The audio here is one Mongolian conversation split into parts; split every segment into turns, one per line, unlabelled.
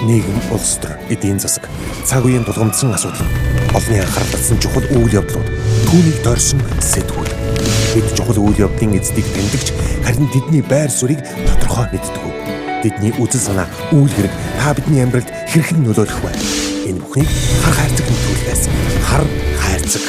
Нийгэм, улс төр, эдийн засаг, цаг үеийн тулгамдсан асуудал, олонний анхаарал татсан чухал үйл явдлууд, түүнийг дорсон сэтгүүл. Бид чухал үйл явдлын эздийг таньдагч, харин тэдний байр суурийг тодорхой мэддэг. Тэдний үзэл санаа, үйл хэрэг та бидний амьдралд хэрхэн нөлөөлөх вэ? Энэ бүхнийг хар хайрцаг нэвтрүүлгээс хар хайрцаг.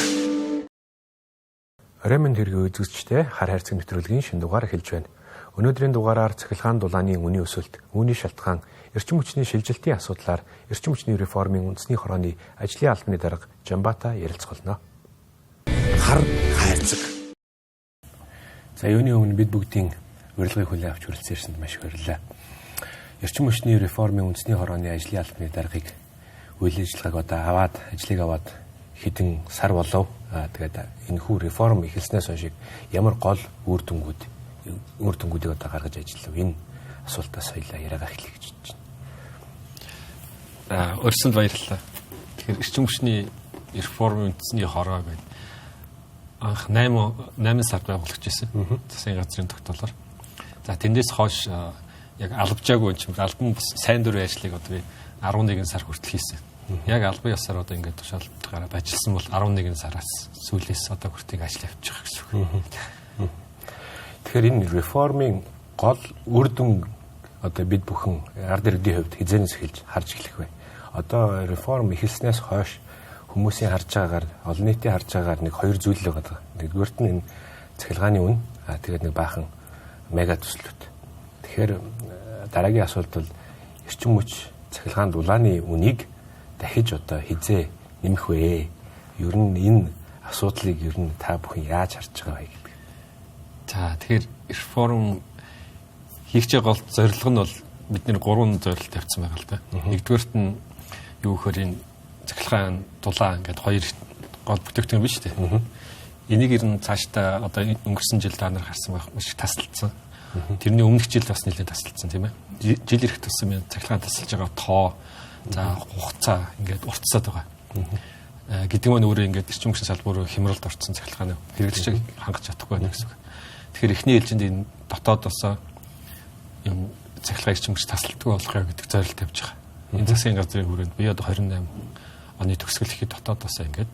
Оройн мэнд хэрэг үзэгчдээ, хар хайрцаг нэвтрүүлгийн шинэ дугаар эхэлж байна. Өнөөдрийн дугаараар цахилгаан дулааны үнийн өсөлт, үүний шалтгаан, эрчим хүчний шилжилтийн асуудлаар эрчим хүчний реформын үндэсний хорооны ажлын албаны дарга Жамбата ярилцах болно.
Хар хайрцаг.
За, юуны өмнө бид бүгдийн урилгыг хүлээн авч хүрэлцэн ирсэнд маш их баярлалаа. Эрчим хүчний реформын үндэсний хорооны ажлын албаны даргыг үйл ажиллагааг одоо аваад, ажлыг аваад хэдэн сар болов. Тэгээд энэхүү реформ эхэлснээс хойш ямар гол үр дүнгуудыг одоо гаргаж ажиллав? Энэ асуултаас соёлоо яриагаа эхлэе гэж бодож байна.
Урьсанд баярлалаа. Тэгэхээр эрчим хүчний реформын үндэсний хороо гэдэг анх 8 сард байгуулагдаж байсан. Засгийн газрын тогтоолоор. За, тэндээс хойш яг албажаагүй юм чинь албан бас сайн дурын ажлыг одоо би 11 сар хүртэл хийсэн. Яг албан ёсоор одоо ингээд тушаалтаараа ажилласан бол 11 сараас сүүлээс одоо хүртийг ажил явчих гэсэн үг.
Тэгэхээр энэ реформын гол үр дүн одоо бид бүхэн ард иргэдийн хувьд хэзээнээс эхэлж харж эхлэх вэ? Одоо реформ эхэлснээс хойш хүмүүсийн харж байгаагаар, олон нийтийн харж байгаагаар нэг хоёр зүйл л байгаа. Нэгдүгээрт нь энэ цахилгааны үн, тэгээд нэг баахан мега төслүүд. Тэгэхээр дараагийн асуулт бол эрчим хүч, цахилгаан дулааны үнийг дахиж одоо хэзээ нэмэх вэ? Ер нь энэ асуудлыг ер нь та бүхэн яаж харж байгаа вэ гэдэг.
За, тэгэхээр реформ хийх гол зорилго нь бол бид нэр гурван зорилт тавьсан байгаа л да. Нэгдүгээрт нь юу гэхээр энэ цахилгаан дулаан ингээд хоёр гол бүтээгдэхүүн биш үү? Энийг ер нь цаашдаа одоо өнгөрсөн жил та нар харсан байх, маш их тасалдсан. Тэрний өмнөх жил бас нэлээд тасалдсан, тийм ээ. Жил ирэх тусам цахилгаан тасалж байгаа тоо, за, хугацаа ингээд уртсаад байгаа. Гэдэг нь өөрөө ингээд эрчим хүчин салбар руу хямралд орсон, цахилгааны хэрэглэгчийг хангаж чадахгүй байна гэсэн үг. Тэгэхээр эхний ээлжинд энэ дотоодосоо юм цахилгаан, эрчим хүч тасалдаггүй болгоё гэдэг зорилт тавьж байгаа. Энэ засгийн газрын хүрээнд би одоо 28 оны төгсгөл ихэд дотоодосоо ингээд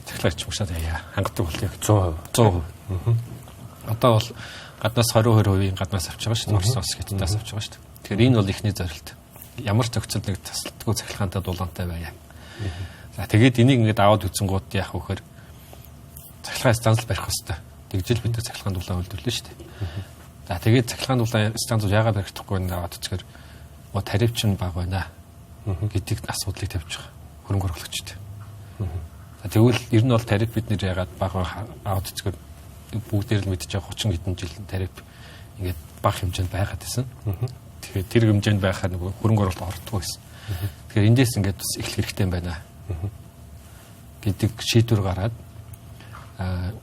цахилгаан, эрчим хүчнээ яа хангадаг болъё.
100%.
100%. Одоо бол гаднаас 20 20% гаднаас авч байгаа шүү дээ. Оросоос, Хятадаас авч байгаа шүү дээ. Тэгэхээр энэ бол эхний зорилт. Ямар ч зохицол нэг тасалдаггүй цахилгаантай, дулаантай байя. За, тэгээд энийг ингээд аваад үзэнгуут яах вэ гэхээр цахилгаан станц барих хэрэгтэй. Тэгжэл бид цахилгаан дулаан үйлдвэрлэнэ шүү дээ. За, тэгээд цахилгаан дулаан станц яагаад баригдахгүй вэ аваад үзэхээр тариф чинь бага байна гэдэг асуудлыг тавьж байгаа хөрөнгө оруулагчид. За, тэгвэл ер нь бол тариф бид нэр яагаад бага аваад үзэхээр бүгдээр л мэдж байгаа, 30 хэдэн жил тариф ингээд бага хэмжээнд байгаад байсан. Тэгэхээр тэр хэмжээнд байхаар нөгөө хөрөнгө оруулалт ордгоо байсан. Тэгэхээр эндээс ингээд бас эхлэх хэрэгтэй юм байна гэдэг шийдвэр гараад,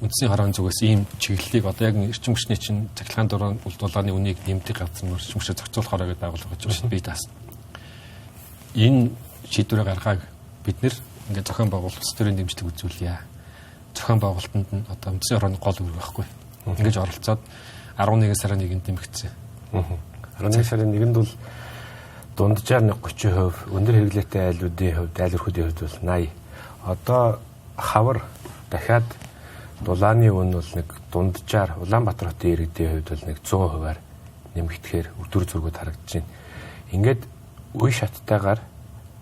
үндэсний хорооны зүгээс ийм чиглэлийг одоо яг эрчим хүчний чинь цахилгаан дулааны үнийг нэмдэг газар нь эрчим хүчээ зохицуулах хороо гэдээ байгууллага гэж байгаа шүү дээ. Би таас. Энэ шийдвэрээ гаргааг бид нэр ингээд зохион байгуулалт, улс төрийн дэмжлэг үзүүлье. Зохион байгуулалтанд нь одоо үндэсний хорооны гол үүрэг байхгүй. Ингэж оролцоод 11 сарын 1-нд нэмэгдсэн.
11 сарын 1-нд бол дунджаар нэг 30%, өндөр хэрэглээтэй айлуудын хувьд, айл өрхүүдийн хувьд бол 80. Одоо хавар дахиад дулааны үн бол нэг дунджаар Улаанбаатар хотын иргэдийн хувьд бол нэг 100%-аар нэмэгдэхээр өдөр зургууд харагдаж байна. Ингээд үе шаттайгаар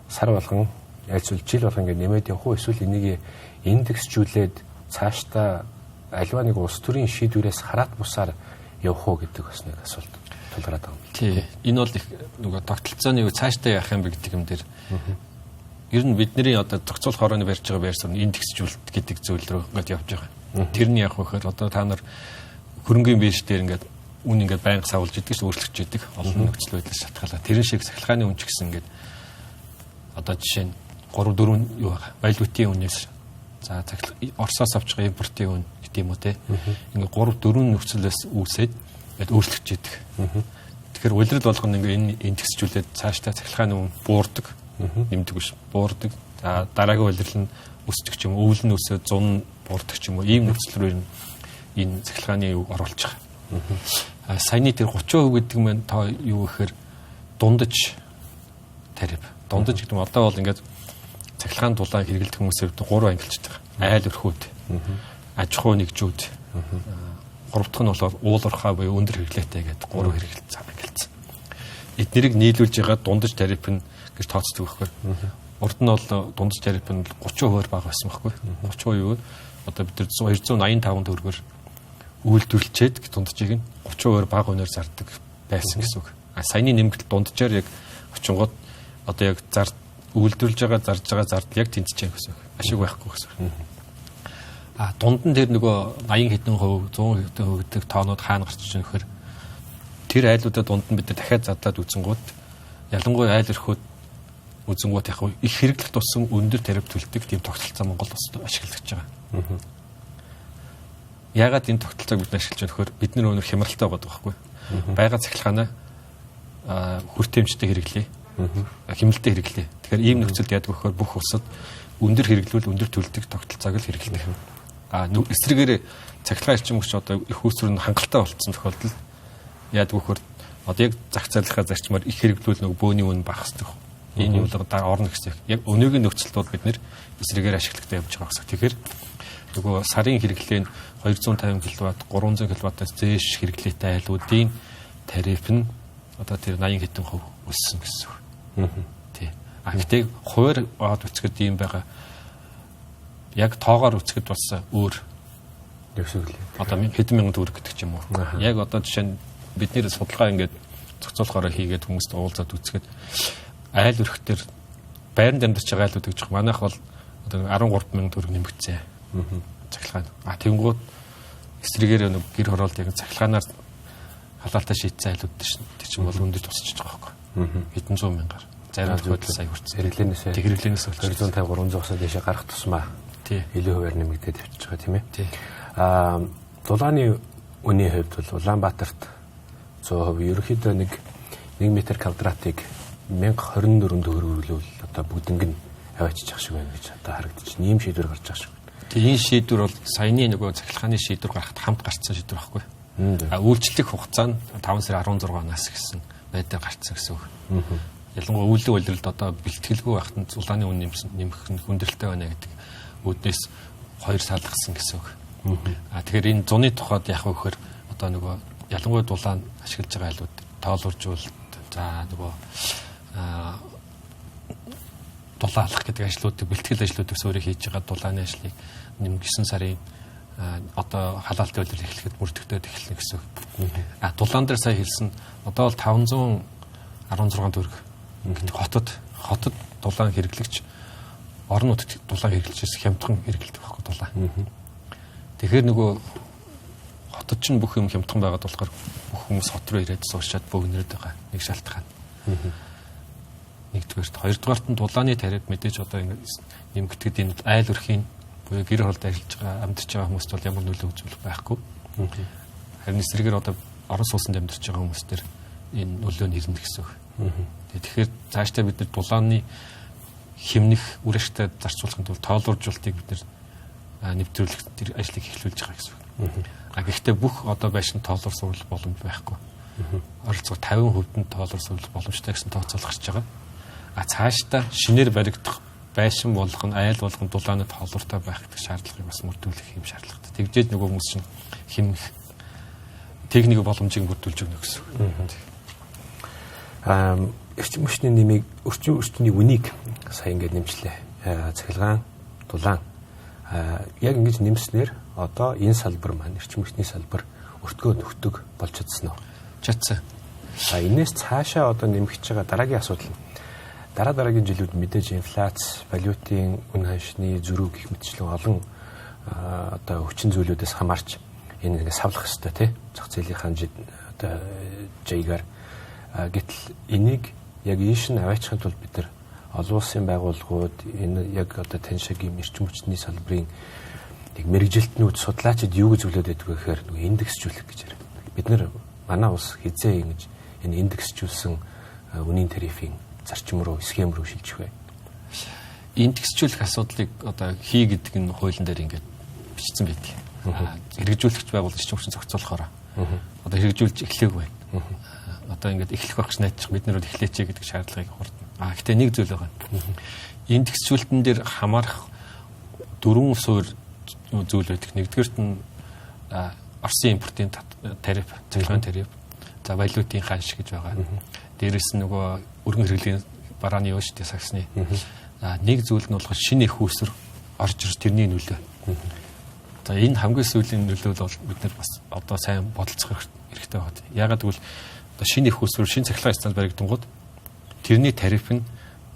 сар болгон, альсвал жил болгон ингээд нэмээд явах уу, эсвэл энийг индексжүүлээд цаашдаа аливаа нэг улс төрийн шийдвэрээс хараат бусаар явах уу гэдэг бас нэг асуулт тулгараад байгаа юм.
Тий. Энэ бол их нөгөө тогтолцооны юу цаашдаа яах юм бэ гэдэг юм дээр ер нь бидний одоо зохицуулах хорооны барьж байгаа байр суурь индексжүүлэлт гэдэг зүйл рүү ингээд явж байгаа. Тэр нь яг вэхээр одоо та нар хөрөнгөний бирж дээр ингээд үн ингээд байнга савлж идэг ш, өөрчлөгдөж идэг олон нөхцөл байдлаас шалтгаалаад. Тэрэн шиг цахилгааны үн ч гэсэн ингээд одоо жишээ нь 3 4 юу байгаа. Валютын үнээс, за, Оросоос авч байгаа импортын үн гэдэг юм уу, те. Ингээд 3 4 нөхцөлөөс үүсээд ингээд өөрчлөгдөж идэг. Тэгэхээр улирал болгоно ингээд энэ индексжүүлээд цаашдаа цахилгааны үн буурдаг. Нэмдэг биш, буурдаг. За, дараагийн улирал нь өсдөг ч юм уу, өвөл нь өсөөд 100 буурдаг ч юм уу, ийм нөхцөл рүү энэ цахилгааны юг оруулж байгаа. Саяны тэр 30% гэдэг маань тоо юу гэхээр дундаж тариф. Дундаж гэдэг нь одоо бол ингээд цахилгаан дулаан хэрэглэдэг хүмүүсээ бид 3 ангилчдаг. Айл өрхүүд, аж ахуй нэгжүүд, 3 дахь нь бол уул уурхай буюу өндөр хэрэглээтэй гэдэг 3 хэрэглэл ангилсан. Эднэрийг нийлүүлж байгаа дундаж тариф нь гэж тооцдог байхгүй. Урд нь бол дундаж тариф нь 30% бага байсан байхгүй. 30% одоо бид нар 285 төгрөгөөр үйлдвэрлэчээд дунджийг нь 30% бага үнээр зардаг байсан гэсэн үг. А саяны нэмэгдэл дунджаар яг очингууд одоо яг зар үйлдвэрлэж байгаа зарж байгаа зардал яг тэнцэж байгаа гэсэн үг. Ашиг байхгүй гэсэн үг. А дунд нь тэр нөгөө 80 хэдэн хувь 100 хэдэн хувь гэдэг тоонууд хаана гарч иж байгаа нөхөр тэр айлуудаа дунд нь бид дахиад задлаад үзэнгууд ялангуяа айл өрхүүд үзэнгууд яг их хэрэглэх тусам өндөр тариф төлдөг тийм тогтолцоо Монгол улсад ашиглагдаж байгаа. Яагаад энэ тогтолцоог бид ашиглаж байгаа нөхөр бид нар өнөр хямралтай байгаа байхгүй. Байгаа цахилгаанаа хүртээмжтэй хэрэглэе. Хэмнэлтэд хэрэглэе. Тэгэхээр ийм нөхцөлд яадаг вөхөр бүх улсад өндөр хэрэглүүл өндөр төлдөг тогтолцоог л хэрэглэдэг. А эсрэгээр цахилгаан эрчим хүч одоо их үүсвэр нь хангалттай болцсон тохиолдолд яадаг вөхөр одоо яг зах зээлийнхаа зарчмаар их хэрэглүүл нөгөө бөөний үн багасдаг. Энэ юулга орно гэсэн. Яг өнөөгийн нөхцөлд бол бид нэр эсрэгээр ашиглагтай явж байгаа гэсэн. Тэгэхээр нөгөө сарын хэрэглээ нь 250 кВт, 300 кВт-аас зээш хэрэглээтэй айлуудын тариф нь одоо тэр 80 хэдэн хувь өссөн гэсэн үг. Тий. А гэтээ хувиар аваад үзэхэд ийм байгаа. Яг тоогоор үзэхэд бас өөр
гэсэн үг лээ.
Одоо хэдэн мянган төгрөг гэдэг ч юм уу. Яг одоо жишээ нь бидний судалгаа ингээд зохицуулахаараа хийгээд хүмүүст уулзаад үзэхэд айл өрх төр байранд амьдарч байгаа айлууд гэж манайх бол одоо 13 мянган төгрөг нэмэгдсэн. Цахилгаан. А тэгэнгүүт эсрэгээр нэг гэр хороолт яг цахилгаанаар халаалтаа шийдсэн айлууд тэр чинь бол өндөр тусч байгаа байхгүй. Хэдэн зуун мянгаар. Зарим тохиолдолд сая хүрсэн.
Хэрэглээнээсээ
хэрэглээнээс
250 300-аас дээшээ гарах тусмаа илүү хувиар нэмэгдээд явчихж байгаа тийм ээ. Аа дулааны үнийн хувьд бол Улаанбаатарт 100% ерөнхийдөө нэг 1 м квадратыг 1024 төгрөгөөр одоо бүгднг нь аваачиж ах шиг байна гэж одоо харагдчих. Ийм шийдвэр гарч байгаа шиг.
Тэгээ энэ шийдвэр бол саяны нөгөө цахилгааны шийдвэр гарахад хамт гарцсан шийдвэр байхгүй. А үйлчлэх хугацаа нь 5 сарын 16-наас гэсэн байдлаар гарцсан гэсэн үг. Ялангуяа үүлэг улиралд одоо бэлтгэлгүй байхад нь улааны үн нэмэх нь хүндрэлтэй байна гэдэг үүднээс 2 салгасан гэсэн үг. А тэгэхээр энэ зуны тухайд яг вөхөр одоо нөгөө ялангуяа дулаан ашиглаж байгаа айлууд тоолууржуулалт за нөгөө дулаалах гэдэг ажлуудыг бэлтгэл ажлуудыг суурийг хийж байгаа дулааны ажлыг 9 сарын одоо халаалтын улирал эхлэхэд бүртгэгдээд эхэлнэ гэсэн үг. А дулаан дээр сая хэлсэн одоо бол 516 төгрөг гэдэг хотод дулаан хэрэглэгч орон нутагт дулаан хэрэглэж хямдхан хэрэглэдэг байхгүй дулаан. Тэгэхээр нөгөө хотод чинь бүх юм хямдхан байгаад болохоор бүх хүмүүс хот руу ирээд сууршаад бөөгнөрöd байгаа нэг шалтгаан. Нэгдүгээрт, хоёрдугаарт нь дулааны тариф мэдээж одоо нэмэгдэхэд энэ айл өрхийн буюу гэр хороолд ажиллаж байгаа амьдарч байгаа хүмүүст бол ямар нөлөө үзүүлэх байхгүй. Харин эсрэгээр одоо орон сууцнд амьдарч байгаа хүмүүс төр энэ нөлөө нь ирнэ гэсэн үг. Тэгэхээр цаашдаа бид нар дулааны хэмнэх үр ашигтай зарцуулахын тулд тоолууржуултыг бид нар нэвтрүүлэх тэр ажлыг эхлүүлж байгаа гэсэн үг. А гэхдээ бүх одоо байшин тоолуур суурлах боломж байхгүй. Ойролцоогоор 50% нь тоолуур суурлах боломжтой гэсэн тооцоол гарч байгаа. А цаашдаа шинээр баригдах байшин болгон, айл болгон дулааны тоолууртай байх гэдэг шаардлагыг бас мөрдүүлэх юм шаардлагатай. Тэгжээд нөгөө хүмүүс чинь хэмнэх техник боломжийг бүрдүүлж өгнө гэсэн үг.
Эрчим хүчний нэмийг эрчим хүчний үнийг сая ингээд нэмчлээ. Цахилгаан, дулаан. Яг ингэж нэмснээр одоо энэ салбар маань эрчим хүчний салбар өртгөө нөхдөг болж чадсан уу?
Чадсан.
За энэс цаашаа одоо нэмэгдэж байгаа дараагийн асуудал нь дараагийн жилүүд мэдээж инфляц, валютын үн ханшны зөрүү гэх мэтчлэн олон одоо хүчин зүйлүүдээс хамаарч энэ ингээд савлах ёстой тий. Зах зээлийнхаа одоо жаягаар гэтэл энийг яг ийш нь аваачихын тулд бид нар олон улсын байгууллагууд энэ яг одоо тань шиг юм эрчим хүчний салбарын нэг мэргэжилтнүүд судлаачид юу гэж зөвлөд байдаг вэ гэхээр нөгөө индексжүүлэх гэж яриад. Бид нар манай улс хизээ ингэж энэ индексжүүлсэн үнийн тарифын зарчим руу, схем рүү шилжих вэ?
Индексжүүлэх асуудлыг одоо хий гэдэг нь хуулийн дээр ингээд бичсэн байдаг. Хэрэгжүүлэгч байгууллага эрчим хүчин зохицуулахаараа. Одоо хэрэгжүүлж эхлэегүй байна. Одоо ингээд эхлэх байх гэж найдаж бид нар бол эхлээч гэдэг шаардлагыг хурдан. А гэхдээ нэг зүйл байгаа. Индексшүүлтэн дээр хамаарах дөрвөн суурь зүйл байдаг. Нэгдүгээрт нь Оросын импортын тариф, цахилгаан тариф. За валютын ханш гэж байгаа. Дээрээс нь нөгөө өргөн хэрэглийн барааны юу шүү дээ саксны. Нэг зүйл нь болохоор шинэ их үүсвэр орж ирж тэрний нөлөө. За энэ хамгийн сүүлийн нөлөө бол бид нар бас одоо сайн бодолцох хэрэгтэй байна. Яагаад гэвэл одоо шинэ их үүсвэр, шинэ цахилгаан станц баригдангууд тэрний тариф нь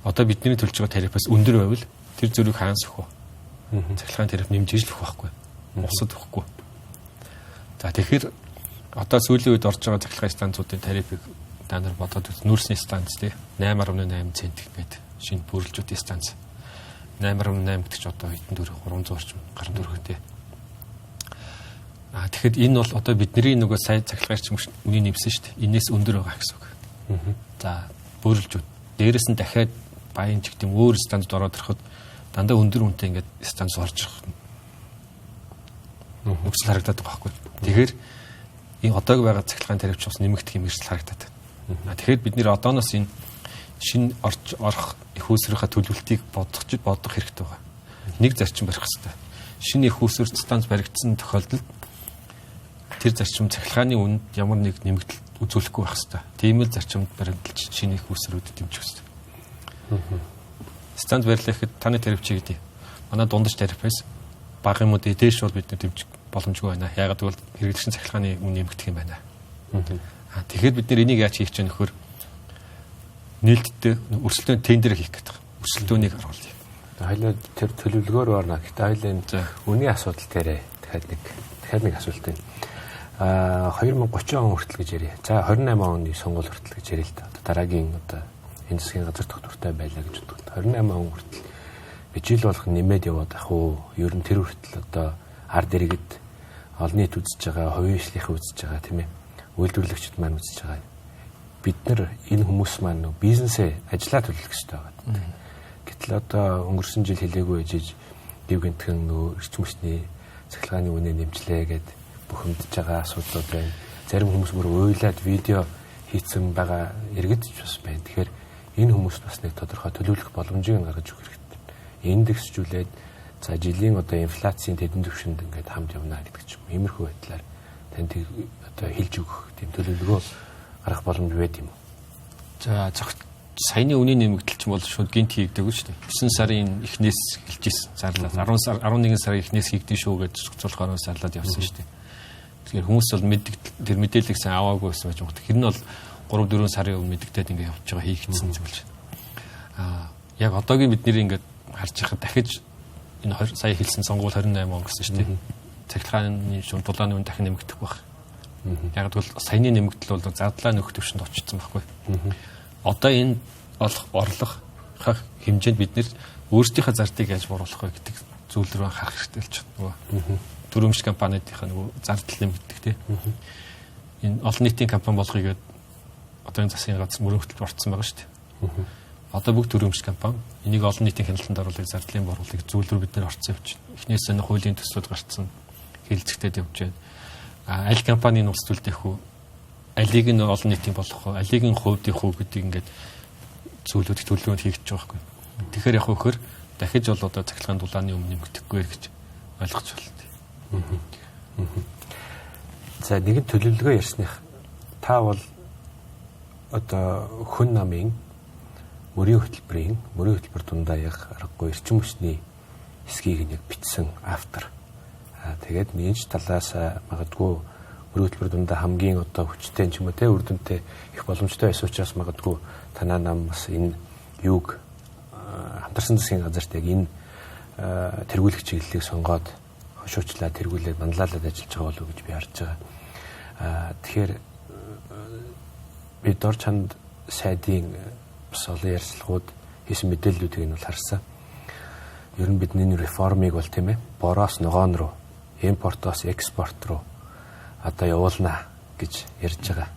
одоо бидний төлж байгаа тарифаас өндөр байвал тэр зөрүүг хаанаас өгөх вэ? Цахилгаан тариф нэмж ижил өгөх байхгүй. Улсад өгөхгүй. За тэгэхээр одоо сүүлийн үед орж байгаа цахилгаан станцуудын тарифыг та нар бодоод үз. Нүүрсний станц тий 8.8 цент гэдэг шинэ бүрэлжүүдийн станц. 8.8 гэдэг чи одоо хэдэн төгрөг 300 орчим гаруй төгрөг тий. А тэгэхэд энэ бол одоо бидний нөгөө сая цахилгаан эрчим үний нэмсэн шүү дээ. Энээс өндөр байгаа гэсэн үг. За бүрэлжүүд дээрэс нь дахиад баян ч гэдэг юм өөр станцд ороод ирэхэд дандаа өндөр үнэтэй ингээд станц орж ирэх нөхцөл харагдаад байгаа байхгүй. Тэгэхээр энэ одоог байгаа цахилгаан тариф ч бас нэмэгдэх юм эрсдэл харагдаад байна. Тэгэхээр бид нэр одооноос энэ шинэ орж орох их үүсвэрийнхаа төлөвлөлтийг бодох хэрэгтэй байгаа. Нэг зарчим барих хэрэгтэй. Шинэ их үүсвэр станц баригдсан тохиолдолд тэр зарчим цахилгааны үнэд ямар нэг нэмэгдэл үзүүлэхгүй байх хэрэгтэй. Тийм л зарчимд баримталж шинэ их үүсвэрүүдэд дэмжих хэрэгтэй. Станц барилаа гэхэд таны тариф чи гэдэг. Манай дундаж тарифаас бага юм уу дээш бол бид нар дэмжих боломжгүй байна. Яагаад гэвэл хэрэглэгчийн цахилгааны үн нэмэгдэх юм байна. Тэгэхээр бид нар энийг яаж хийх гэж нөхөр нээлттэй өрсөлдөөн тендер хийх гэдэг. Өрсөлдөөнийг оруулъя.
Хоёлаа тэр төлөвлөгөөр орно. Гэхдээ хоёлаа энэ үнийн асуудал дээрээ дахиад нэг асуулт байна. 2030 он хүртэл гэж ярья. За 28 оны сонгуул хүртэл гэж ярья л да. Одоо дараагийн одоо энэ засгийн газар тогтвортой байлаа гэж боддог. 28 он хүртэл би жил болгон нэмээд яваад ах уу? Ер нь тэр хүртэл одоо ард иргэд олон нийт үзэж байгаа, хувийн хвшлийнхэн үзэж байгаа тийм ээ. Үйлдвэрлэгчид маань үзэж байгаа. Бид нар энэ хүмүүс маань нөө бизнесээ ажиллаа төлөх хэрэгтэй байгаа. Гэтэл одоо өнгөрсөн жил хэлээгүй ээжиж дэв гинтгэн нөө эрчим хүчний цахилгааны үнэ нэмжлээ гэд бухимдж байгаа асуудлууд байна. Зарим хүмүүс бүр уйлаад видео хийцэн байгаа иргэд ч бас байна. Тэгэхээр энэ хүмүүст бас нэг тодорхой төлөвлөх боломжийг гаргаж өгөх хэрэгтэй. Индексжүүлээд за жилийн одоо инфляцийн тэдэн түвшинд ингээд хамт явна гэдэг ч юм. Иймэрхүү байдлаар танд одоо хэлж өгөх тийм төлөвлөгөө гаргах боломж байд юм уу?
За саяны үнийн нэмэгдэл чинь бол шууд гинт хийгдэг шүү дээ. 9 сарын эхнээс эхэлж исэн зарлал. 10 сар 11 сарын эхнээс хийгдэн шүү гэж зохицуулах орон зарлаад явсан шүү дээ. Тэгэхээр хүмүүс бол тэр мэдээллийг сайн аваагүй байсан байж магадгүй. Тэр нь бол 3 4 сарын өмнө мэдэгдээд ингээд явж байгаа хийгдсэн зүйл. Яг одоогийн бидний ингээд харж байхад дахиж энэ 20 сая хэлсэн сонгуул 28 он гэсэн шүү дээ. Цахилгааны шун дулааны үн дахин нэмэгдэх байх. Яг гэвэл саяны нэмэгдэл бол задлаа нөхөх төвшөнд очсон байхгүй. Одоо энэ олох орлого хэмжээнд бид нэр өөрсдийнхээ зардыг яаж бууруулах вэ гэдэг зүйл рүү анхаарах хэрэгтэй болж байна. Нөгөө төрөмж компаниудынхаа нөгөө зардал нэмэгдэх тийм. Энэ олон нийтийн компани болгоё гэдэг одоо энэ засгийн газар мөрөн хөтөлбөр орцсон байгаа шүү дээ. Одоо бүгд төрөмж компани энийг олон нийтийн хяналтанд оруулах зардлын бууруулах зүйл рүү бид нэр орцсон явж байна. Эхнээс нь хуулийн төслүүд гарцсан хэлцэгтэй явж байна. Аль компанийн улс төлдөх үү? Алийг нь олон нийтийн болгох уу? Алийг нь хувьдийнх үү гэдэг ингээд зүйлүүд төлөвлөгөөнд хийгдэж байгаа байхгүй. Тэгэхээр яг хөхөр дахиж бол одоо цахилгаан дулааны өмнө нэмэгдэхгүй гэж ойлгож байна.
За нэгэн төлөвлөгөө ярьсных та бол одоо хүн намын мөрийн хөтөлбөр дундаа яг аргагүй эрчим хүчний хэсгийг нь яг бичсэн автор. Тэгээд нэгж талаас магадгүй мөрийн хөтөлбөр дундаа хамгийн одоо хүчтэй ч юм уу те үр дүнтэй их боломжтой байсан учраас магадгүй танаа нам бас энэ юуг хамтарсан засгийн газарт яг энэ тэргүүлэх чиглэлийг сонгоод хошуучлаа тэргүүлээд манлайлаад ажиллаж байгаа болов уу гэж би харж байгаа. Тэгэхээр би дор чанд сайдын бас олон ярилцлагууд хийсэн мэдээллүүдийг нь бол харсан. Ер нь бидний реформыг бол тийм бороос ногоон руу, импортоос экспорт руу одоо явуулна гэж ярьж байгаа.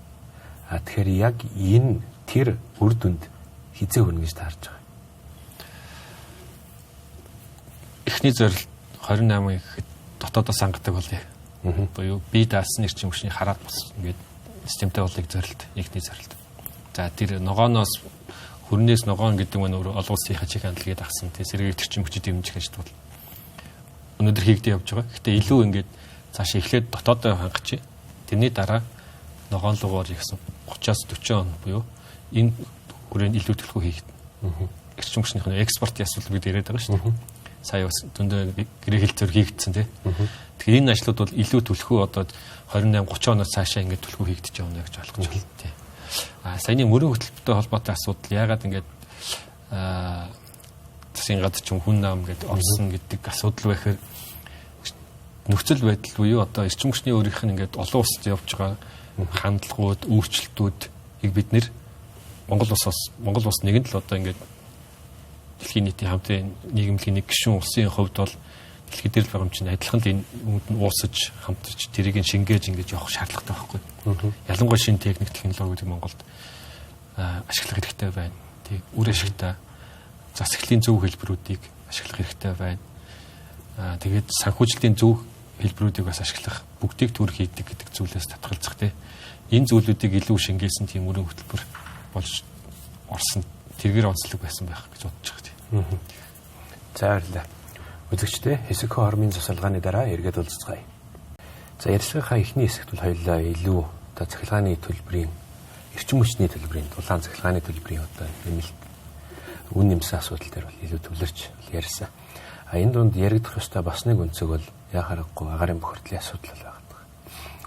Тэгэхээр яг энэ тэр үр дүнд хизээ хүрнэ гэж таарж байгаа.
Эхний зорилт 28 гэхэд дотоодоос хангадаг болъё. Буюу бие даасан эрчим хүчний хараад бас ингээд системтэй болыг зорилт, эхний зорилт. За тэр ногооноос Хүрнээс ногоон гэдэг нь өөрөө олон улсын хажиг хандлагыг дагсан. Тэ сэргээх эрчим хүчид дэмжих ажил бол өнөөдөр хийгдэж явж байгаа. Гэхдээ илүү ингээд цаашаа эхлээд дотоодоо хангах. Тэрний дараа ногоон лугаар ихсэн 30-аас 40 он буюу энэ хүрээнд илүү төлхөө хийгдэнэ. Эрчим хүчнийх нь экспортын асуудал бид яриад байгаа шүү дээ. Сая бас зөндөө гэрээ хэлцээр хийгдсэн тий. Тэгэхээр энэ ажлууд бол илүү төлхөө одоо 28 30 оноос цаашаа ингээд төлхөө хийгдэж явна гэж ойлгож байна тий. А саяны мөрийн хөтөлбөртэй холбоотой асуудал яагаад ингээд засгийн газар ч хүн нам гэдээ орсон гэдэг асуудал байхаар нөхцөл байдал буюу одоо эрчим хүчний өөрийнх нь ингээд олон улсад явж байгаа хандлагууд, өөрчлөлтүүдийг бид нэр Монгол улсаас Монгол улс нэгэн л одоо ингээд дэлхийн нийтийн хамтын нийгэмлэгийн нэг гишүүн улсын хувьд бол дэлхий дээр л байгаа юм чинь адилхан л энэ юмд нь уусаж хамтарч тэрийг нь шингээж ингэж явах шаардлагатай байхгүй. Ялангуяа шинэ техник технологиудыг Монголд ашиглах хэрэгтэй байна. Тэг үр ашигтай засаглалын зөв хэлбэрүүдийг ашиглах хэрэгтэй байна. Тэгээд санхүүжилтийн зөв хэлбэрүүдийг бас ашиглах, бүгдийг төр хийдэг гэдэг зүйлээс татгалзах тий. Энэ зүйлүүдийг илүү шингээсэн тийм өрийн хөтөлбөр болж орсон тэргээр онцлог байсан байх гэж бодож байгаа тий.
За баярлалаа. Үзэгчдээ хэсэг хормын засалгааны дараа эргээд уулзцгаая. За ярилцлагынхаа эхний хэсэгт бол хоёулаа илүү одоо цахилгааны төлбөрийн эрчим хүчний төлбөрийн дулаан цахилгааны төлбөрийн одоо нэмэлт үн нэмсэн асуудал дээр бол илүү төвлөрч ярьсан. А энэ дунд яригдах ёстой бас нэг өнцөг бол яа харахгүй агаарын бохирдлын асуудал бол байгаа.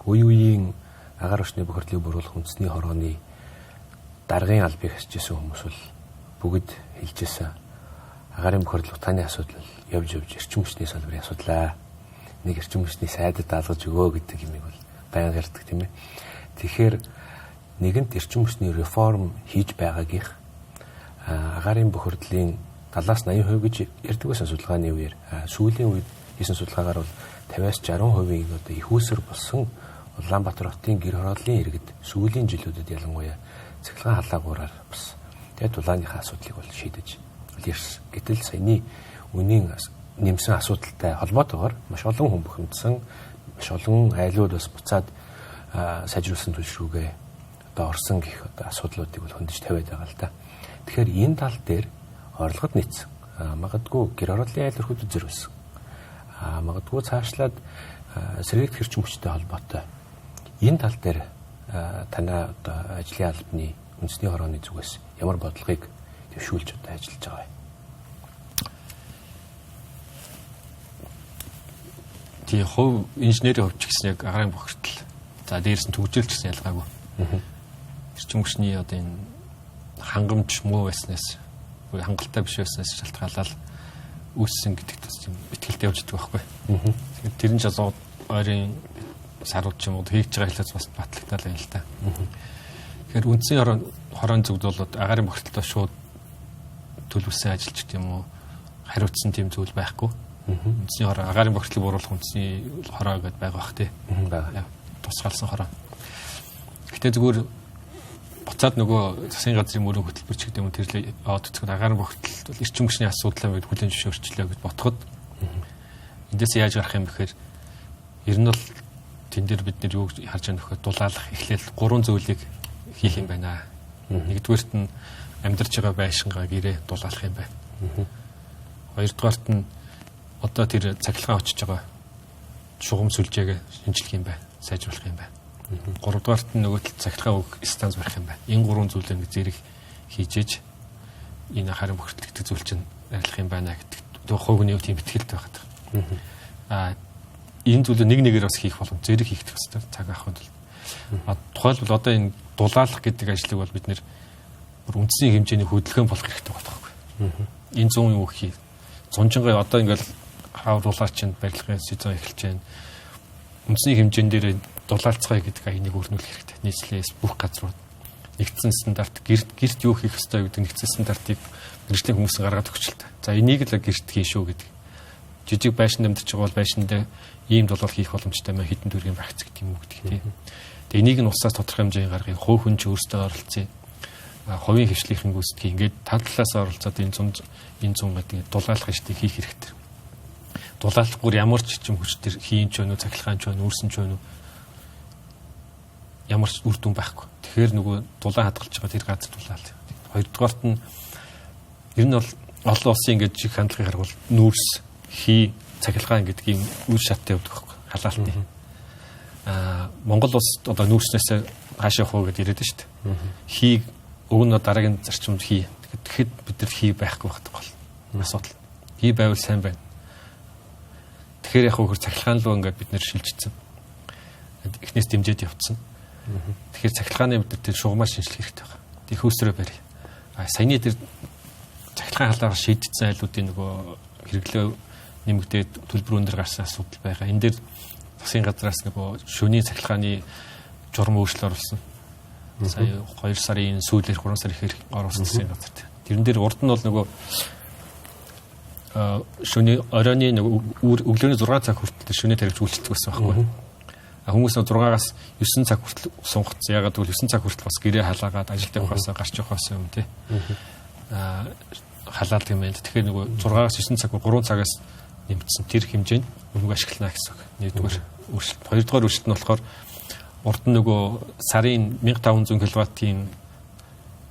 Үе үеийн агаар хүчний бохирдлыг бууруулах үндэсний хорооны даргын албыг хэсэжсэн хүмүүс бол бүгд хэлжсэн. Агаарын бохирдол утааны асуудал явж явж эрчим хүчний салбарын асуудлаа. Нэг эрчим хүчний сайдад даалгаж өгөө гэдэг юмыг бол байнга ярьдаг тийм ээ. Тэгэхээр нэгэнт эрчим хүчний реформ хийж байгаагийнх агаарын бохирдлын 70-аас 80% гэж ярьдаг байсан судалгааны үеэр сүүлийн үед хийсэн судалгаагаар бол 50-аас 60%-ийн одоо их үүсвэр болсон Улаанбаатар хотын гэр хорооллын иргэд сүүлийн жилүүдэд ялангуяа цахилгаан халаагуураар бас тэгээд дулааныхаа асуудлыг бол шийдэж ирсэн. Гэтэл саяны үнийн нэмсэн асуудалтай холбоотойгоор маш олон хүн бухимдсан, маш олон айлууд бас буцаад сайжруулсан түлшүүгээ одоо орсон гэх одоо асуудлуудыг бол хөндөж тавиад байгаа л да. Тэгэхээр энэ тал дээр орлогод нийцсэн. Магадгүй гэр хорооллын айл өрхүүдэд зориулсан. Магадгүй цаашлаад сэргээгдэх эрчим хүчтэй холбоотой. Энэ тал дээр танай одоо ажлын албаны үндэсний хорооны зүгээс ямар бодлогыг дэвшүүлж одоо ажиллаж байгаа вэ?
Тий, хувь инженерийн хувьд ч гэсэн яг агаарын бохирдол. За дээрс нь төгжөөлч гэсэн ялгаагүй. Эрчим хүчний одоо энэ хангамж муу байснаас хангалттай биш байснаас шалтгаалаад үүссэн гэдэгт бас юм итгэлтэй явж идэг байхгүй. Тэгэхээр тэр нь ч ойрын сарууд ч юм уу хийж байгаа хэлээс бас батлагтал байна л та. Тэгэхээр үндсэн хорон зүгд бол агаарын бохирдолтой шууд төлөвлөсөн ажиллаж гэх юм уу хариуцсан тийм зүйл байхгүй. Үндсний хороо агаарын бохирдлыг бууруулах үндсний хороо гэдээ байгаа бах тий. Тусгаалсан хороо. Гэтэ зүгээр буцаад нөгөө засгийн газрын мөрийн хөтөлбөр ч гэдэг юм тэр л яваад үзэхэд агаарын бохирдол бол эрчим хүчний асуудлаа бид хүлээн зөвшөөрчлөө гэж бодоход эндээс яаж гарах юм бэхээр ер нь бол тэн дээр бид нэр юу харж байгаа нөхөд дулаалах эхлээл гурван зүйлийг хийх юм байна. Нэгдүгээрт нь амьдарч байгаа байшингаа гэрээ дулаалах юм байна. Хоёрдугаарт нь одоо тэр цахилгаан очиж байгаа шугам сүлжээгээ шинжлэх юм байна, сайжруулах юм байна. Гуравдугаарт нь нөгөө талд цахилгаан өгөх станц барих юм байна. Энэ гурван зүйлээ нэг зэрэг хийж энэ харин бохирдол гэдэг зүйл чинь арилах юм байна гэдэг хувийн тийм итгэлтэй байхад. Аа энэ зүйлээ нэг нэгээр бас хийх боломж зэрэг хийх хэрэгтэй цаг авах тулд. А тухайлбал одоо энэ дулаалах гэдэг ажлыг бол бид нэр бүр үндсийн хэмжээний хөдөлгөөн болох хэрэгтэй болох байхгүй. Энэ 100 юу хий. Зунжингаа одоо ингээл хавар дулаач чинь барилгын сезон эхэлж байна. Үндсийн хэмжээн дээр дулаалцгаая гэдэг аяныг өрнүүлэх хэрэгтэй. Нийслэлээс бүх газрууд нэгдсэн стандарт гэрт юу хийх ёстой гэдэг нэгдсэн стандартыг мэргэжлийн хүмүүс гаргаад өгч л та. За энийг л гэрт хийн шүү гэдэг. Жижиг байшин амьдарч байгаа бол байшиндаа ийм дулаал хийх боломжтой мэн хэдэн төгрөгийн багц гэдэг юм уу гэдэг тийм. Тэгээ энийг нь улсаас тодорхой хэмжээний гаргыг хувь хүн ч өөрсдөө оролцъё. Хувийн хвшлийнхэн гүйцэтгэх ингээд тал талаас оролцоод энэ 100 гэдэг дулаалах ажлыг хийх хэрэгтэй. Дулаалахгүй ямар ч эрчим хүч төр хийн ч байна уу, цахилгаан ч байна, үүрсэн ч байна уу ямар ч үр дүн байхгүй. Тэгэхээр нөгөө дулаан хадгалж байгаа тэр газар дулаал. Хоёрдугаарт нь ер нь бол олон улсын ингээд жиг хандлагыг харвал нүүрс, хий, цахилгаан гэдэг ийм үр шаттай явдаг байхгүй халаалтын. Монгол улс одоо нүүрснээс хаашаа явах вэ гэдээ яриад шүү дээ. Хийг уг нь дараагийн зарчимд хий. Тэгэхэд бид нар хий байхгүй байдаг бол асуудал. Хий байвал сайн байна. Тэгэхээр яг хөхөр цахилгаан руу ингээд бид нэр шилжчихсэн. Эхнээс дэмжиж явцсан. Тэгэхээр цахилгааны бид нар тэр шугамаа шинжлэх хэрэгтэй байна. Тэг хөөсрөө барь. А саяны тэр цахилгаан халаагаар шийдсэн айлуудын нөгөө хэрэглээ нэмэгдээд төлбөр өндөр гарсан асуудал байгаа. Энэ дээр засгийн газраас нөгөө шөнийн цахилгааны журам өөрчлөлт оруулсан. Сая 2 сарын сүүлээр 3 сар ихээр оруулсан засгийн газар. Тэрэн дээр урд нь бол нөгөө шөнийн оройны өглөөний 6 цаг хүртэл шөнийн тариф үйлчлдэг байсан байхгүй. А хүмүүс 6-аас 9 цаг хүртэл сунгацсан. Ягаад гэвэл 9 цаг хүртэл бас гэрээ халаагаад ажилд явахаасаа гарч явахаасаа юм тий. Халаалдаг юм байна. Тэгэхээр нөгөө 6-аас 9 цаг 3 цагаас нэмэгдсэн тэр хэмжээнд үнэгүй ашиглана гэсэн үг. Нэгдүгээр өөрчлөлт. Хоёрдугаар өөрчлөлт нь болохоор урд нь нөгөө сарын 1500 кВт-ийн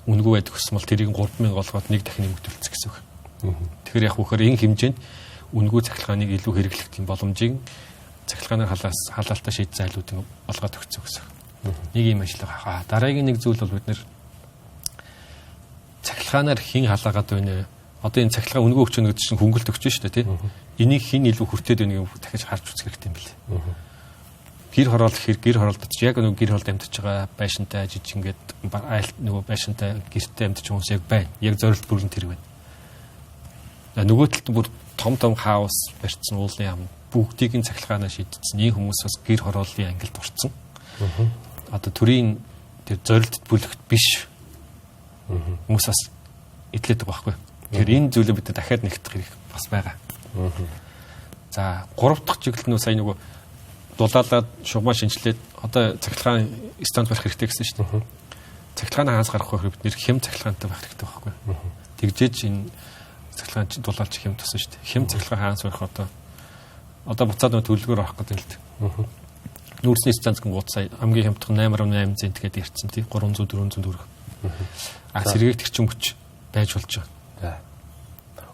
үнэгүй байдаг гэсэн бол тэрийг 3000 болгоод нэг дахин нэмэгдүүлсэн гэсэн үг. Тэгэхээр яг үхээр энэ хэмжээнд үнэгүй цахилгааныг илүү хэрэглэх тийм боломжийг цахилгааны халаалтаа шийдсэн айлуудыг олгоод өгсөн гэсэн. Нэг юм ажил байгаа. Дараагийн нэг зүйл бол бид нэр цахилгаанаар хэн халаагаад байна вэ? Одоо энэ цахилгаан үнэгүй өгч байгаа гэдэг чинь хөнгөлт өгч шүү дээ, тий. Энийг хэн илүү хүртээд байна гэдгийг дахиж харж үзэх хэрэгтэй юм билээ. Гэр хороол гэхэр гэр хороолдод чи яг нөгөө гэр хороолд амьдарч байгаа байшинтай жижиг ингээд айл нөгөө байшинтай гэртээ амьдарч байгаа хүмүүс яг байна. Яг зорилт бүрэн тэр байна. Нөгөө талд бүр том том хаус барьсан уулын ам бүгдийг нь цахилгаанаа шийдсэн. Энэ хүмүүс бас гэр хорооллын ангилд орцсон. Одоо төрийн тэр зорилтод бүлэгт биш. Хүмүүс бас эдлээд байгаа байхгүй. Тэгэхээр энэ зүйлээ бид дахиад нэгтгэх хэрэг бас байгаа. За гурав дахь чиглэл нь сая нөгөө дулаалаад шугамаа шинжилээд одоо цахилгаан станц барих хэрэгтэй гэсэн шүү дээ. Цахилгааны хаанаас гарах вэ гэхээр бид нэр хэм цахилгаантай байх хэрэгтэй байхгүй. Тэгжээж энэ цахилгаан дулаалч хэм тусан шүү дээ. Хэм цахилгаан хаанаас барих одоо буцаад нөгөө төлөвлөгөөр орох гэдэг л дээ. Нүүрсний станц гингууд сая хамгийн хямдхан 8.8 цент гэдээ ярьсан тий 300 400 төгрөг. А сэргээгдэх эрчим хүч байж болж байгаа.
За.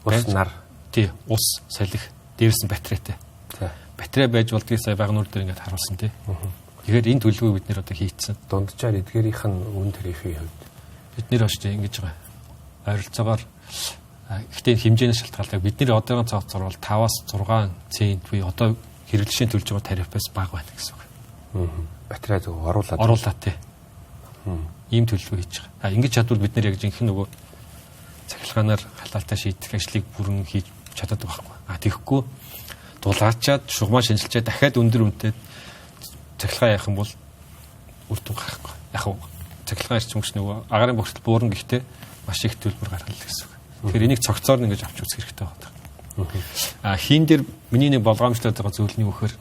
Ус нар
тий ус салхи дээрс нь батарейтай.
За.
Батарей байж болдгийг сая багнуур дээр ингээд харуулсан тий. Тэгэхээр энэ төлөвлөгөөг бид нэр одоо хийцэн.
Дунджаар эдгээрийнх нь үн тарифын хувьд
бид нэр очиж ингэж байгаа. Ойролцоогоор гэхдээ хэмжээнээс шалтгаалдаг. Бидний одоогийн цооцоор бол 5-аас 6 цент буюу одоо хэрэглэгчийн төлж байгаа тарифаас бага байна гэсэн үг.
Батарей зөв оруулаад
оруулаад тий. Ийм төлөвлөгөө хийж байгаа. А ингэж чадвал бид нэр яг жинхэнэ нөгөө цахилгаанаар халаалтаа шийдэх ажлыг бүрэн хийж чаддаг байхгүй. А тэгэхгүй дулаачаад шугамаа шинжилчээд дахиад өндөр үнэтэй цахилгаан яах юм бол үр дүн гарахгүй. Яг цахилгаан эрчим хүч нөгөө агарын бохирдол буурна гэхдээ маш их төлбөр гаргана л гэсэн үг. Тэгэхээр энийг цогцоор нь ингэж авч үзэх хэрэгтэй байна. А хийн дээр миний нэг болгоомжлоод байгаа зүйл нь юу гэхээр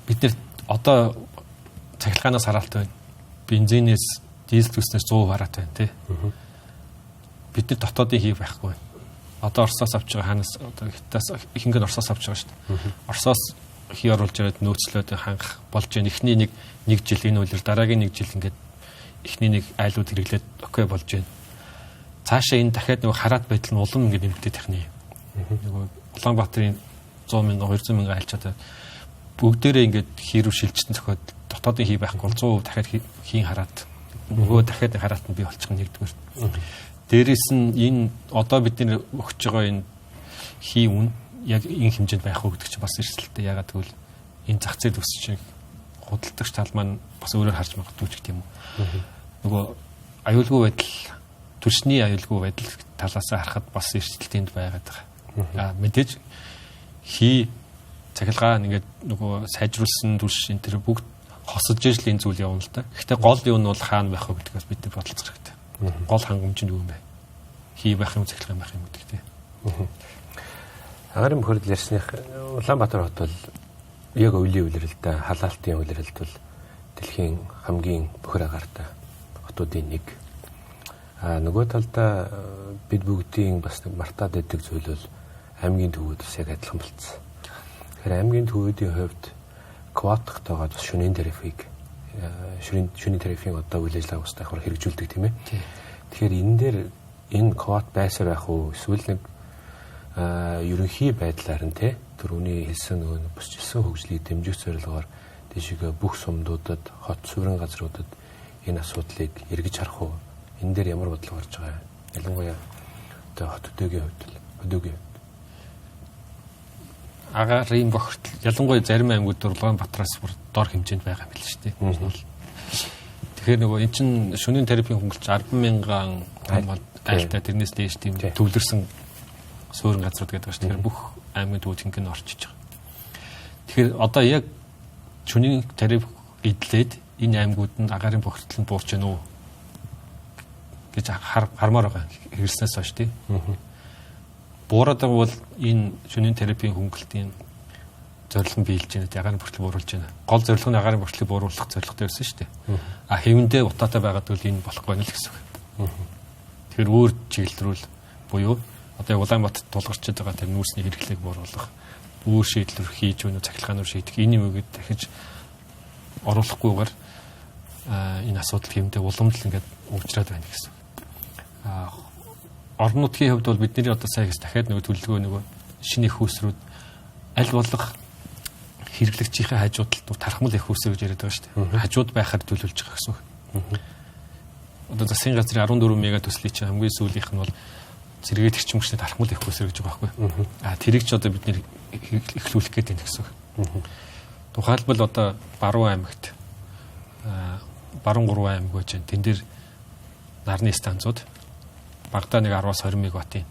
бид нэр одоо цахилгаанаас хараалт байна. Бензинээс, дизель төснөөс 100% хараат байна тий. Бид нар дотоодын хий байхгүй байна. Одоо Оросоос авч байгаа хаанаас одоо Хятадаас ихэнх нь Оросоос авч байгаа шүү дээ. Оросоос хий оруулж ирээд нөөцлөөд хангах болж байна. Эхний нэг жил энэ үлэр дараагийн нэг жил ингээд эхний нэг айлууд хэрэглээд окей болж байна. Цаашаа энэ дахиад нөгөө хараат байдал нь улам ингээд нэмэгдээд тахны. Нөгөө Улаанбаатарын 100 мянган 200 мянган айлчаад бүгдээрээ ингээд хий рүү шилжсэн тохиолдолд дотоодын хий байхгүй бол 100% дахиад хийн хараат нөгөө дахиад хараат нь бий болчих нэгдүгээр. Дээрээс нь энэ одоо бидний өгч байгаа энэ хий үн яг энэ хэмжээнд байх уу гэдэг чинь бас эрсдэлтэй. Ягаад гэвэл энэ зах зээл өсөж чинь худалдагч тал маань бас өөрөөр харж магадгүй ч гэдэг юм уу. Нөгөө аюулгүй байдал түлшний аюулгүй байдал талаас харахад бас эрсдэлтэнд байгаад байгаа. А мэдээж хий цахилгаан ингээд нөгөө сайжруулсан түлш энэ төр бүгд хосож ижил энэ зүйл явна л да. Гэхдээ гол юу нь бол хаана байх вэ гэдгээс бид нар бодолцох хэрэгтэй. Гол хангамж нь юу юм бэ? Хий байх юм, цахилгаан байх юм гэдэг тийм.
Агарын бохирдол ярьсных Улаанбаатар хот бол яг өвлийн улиралд, халаалтын улиралд бол дэлхийн хамгийн бохир агаартай хотуудын нэг. А нөгөө талдаа бид бүгдийн бас нэг мартаад байдаг зүйл бол аймгийн төвүүд бас яг адилхан болцсон. Тэгэхээр аймгийн төвүүдийн хувьд квотогтойгоо бас шөнийн тарифыг Шөнийн тарифын одоо үйл ажиллагааг бас давхар хэрэгжүүлдэг, тийм ээ. Тэгэхээр энэ дээр энэ квот байсаар байх уу, эсвэл нэг ерөнхий байдлаар нь те түрүүний хэлсэн нөгөө бусчилсан хөгжлийг дэмжих зорилгоор тийшээ бүх сумдуудад, хот суурин газруудад энэ асуудлыг эргэж харах уу? Энэ дээр ямар бодлого гарч байгаа юм? Ялангуяа одоо хот хөдөөгийн хувьд л хөдөөгийн хувьд.
Агаарын бохирдол ялангуяа зарим аймагуд Улаанбаатараас бүр дор хэмжээнд байгаа юм л шүү дээ. Тэгэхээр нөгөө эн чин шөнийн тарифын хөнгөлч 10,000 хүн айлтай, тэрнээс дээш тийм төвлөрсөн суурин газрууд гэдэг байна шүү. Тэгэхээр бүх аймгийн төвд нь орчиж байгаа. Тэгэхээр одоо яг шөнийн тариф эдлээд энэ аймагуд нь агаарын бохирдол нь буурч гэнэ үү гэж хармаар байгаа хэрэглэснээс хойш тийм. Буураад байгаа бол энэ шөнийн тарифын хөнгөлтийн зорилго нь биелж байна. Агаарын бохирдлыг бууруулж байна. Гол зорилго нь агаарын бохирдлыг бууруулах зорилготой байсан шүү дээ. А хэвэндээ утаатай байгаад бол энэ болохгүй байна л гэсэн үг. Тэгэхээр өөр чиглэл рүү буюу одоо Улаанбаатарт тулгарч байгаа тэр нүүрсний хэрэглээг бууруулах, өөр шийдлэр хийж өгнө, цахилгаанаар шийдэх энэ юмыг дахиж оруулахгүйгээр энэ асуудал хэвэндээ уламжлал ингээд уучраад байна гэсэн. Орон нутгийн хувьд бол бидний одоо сая гэс дахиад нөгөө төлөвлөгөө нөгөө шинэ их усрүүд аль болох хэрэглэгчийнхээ хажууд талд тархмал их усэр гэж яриад байгаа шүү дээ. Хажууд байхаар төлөвлөж байгаа гэсэн үг. Одоо засгийн газрын 14 мега төслийн чинь хамгийн сүүлийнх нь бол сэргээд эрчим хүчний тархмал их усэр гэж байгаа байхгүй. А тэрийг ч одоо бид нэр эхлүүлэх гээд байна гэсэн үг. Тухайлбал одоо Баруун аймагт Баруун 3 аймаг байж байна. Тэн дээр нарны станцууд багадаа нэг 10-аас 20 мегаваттын.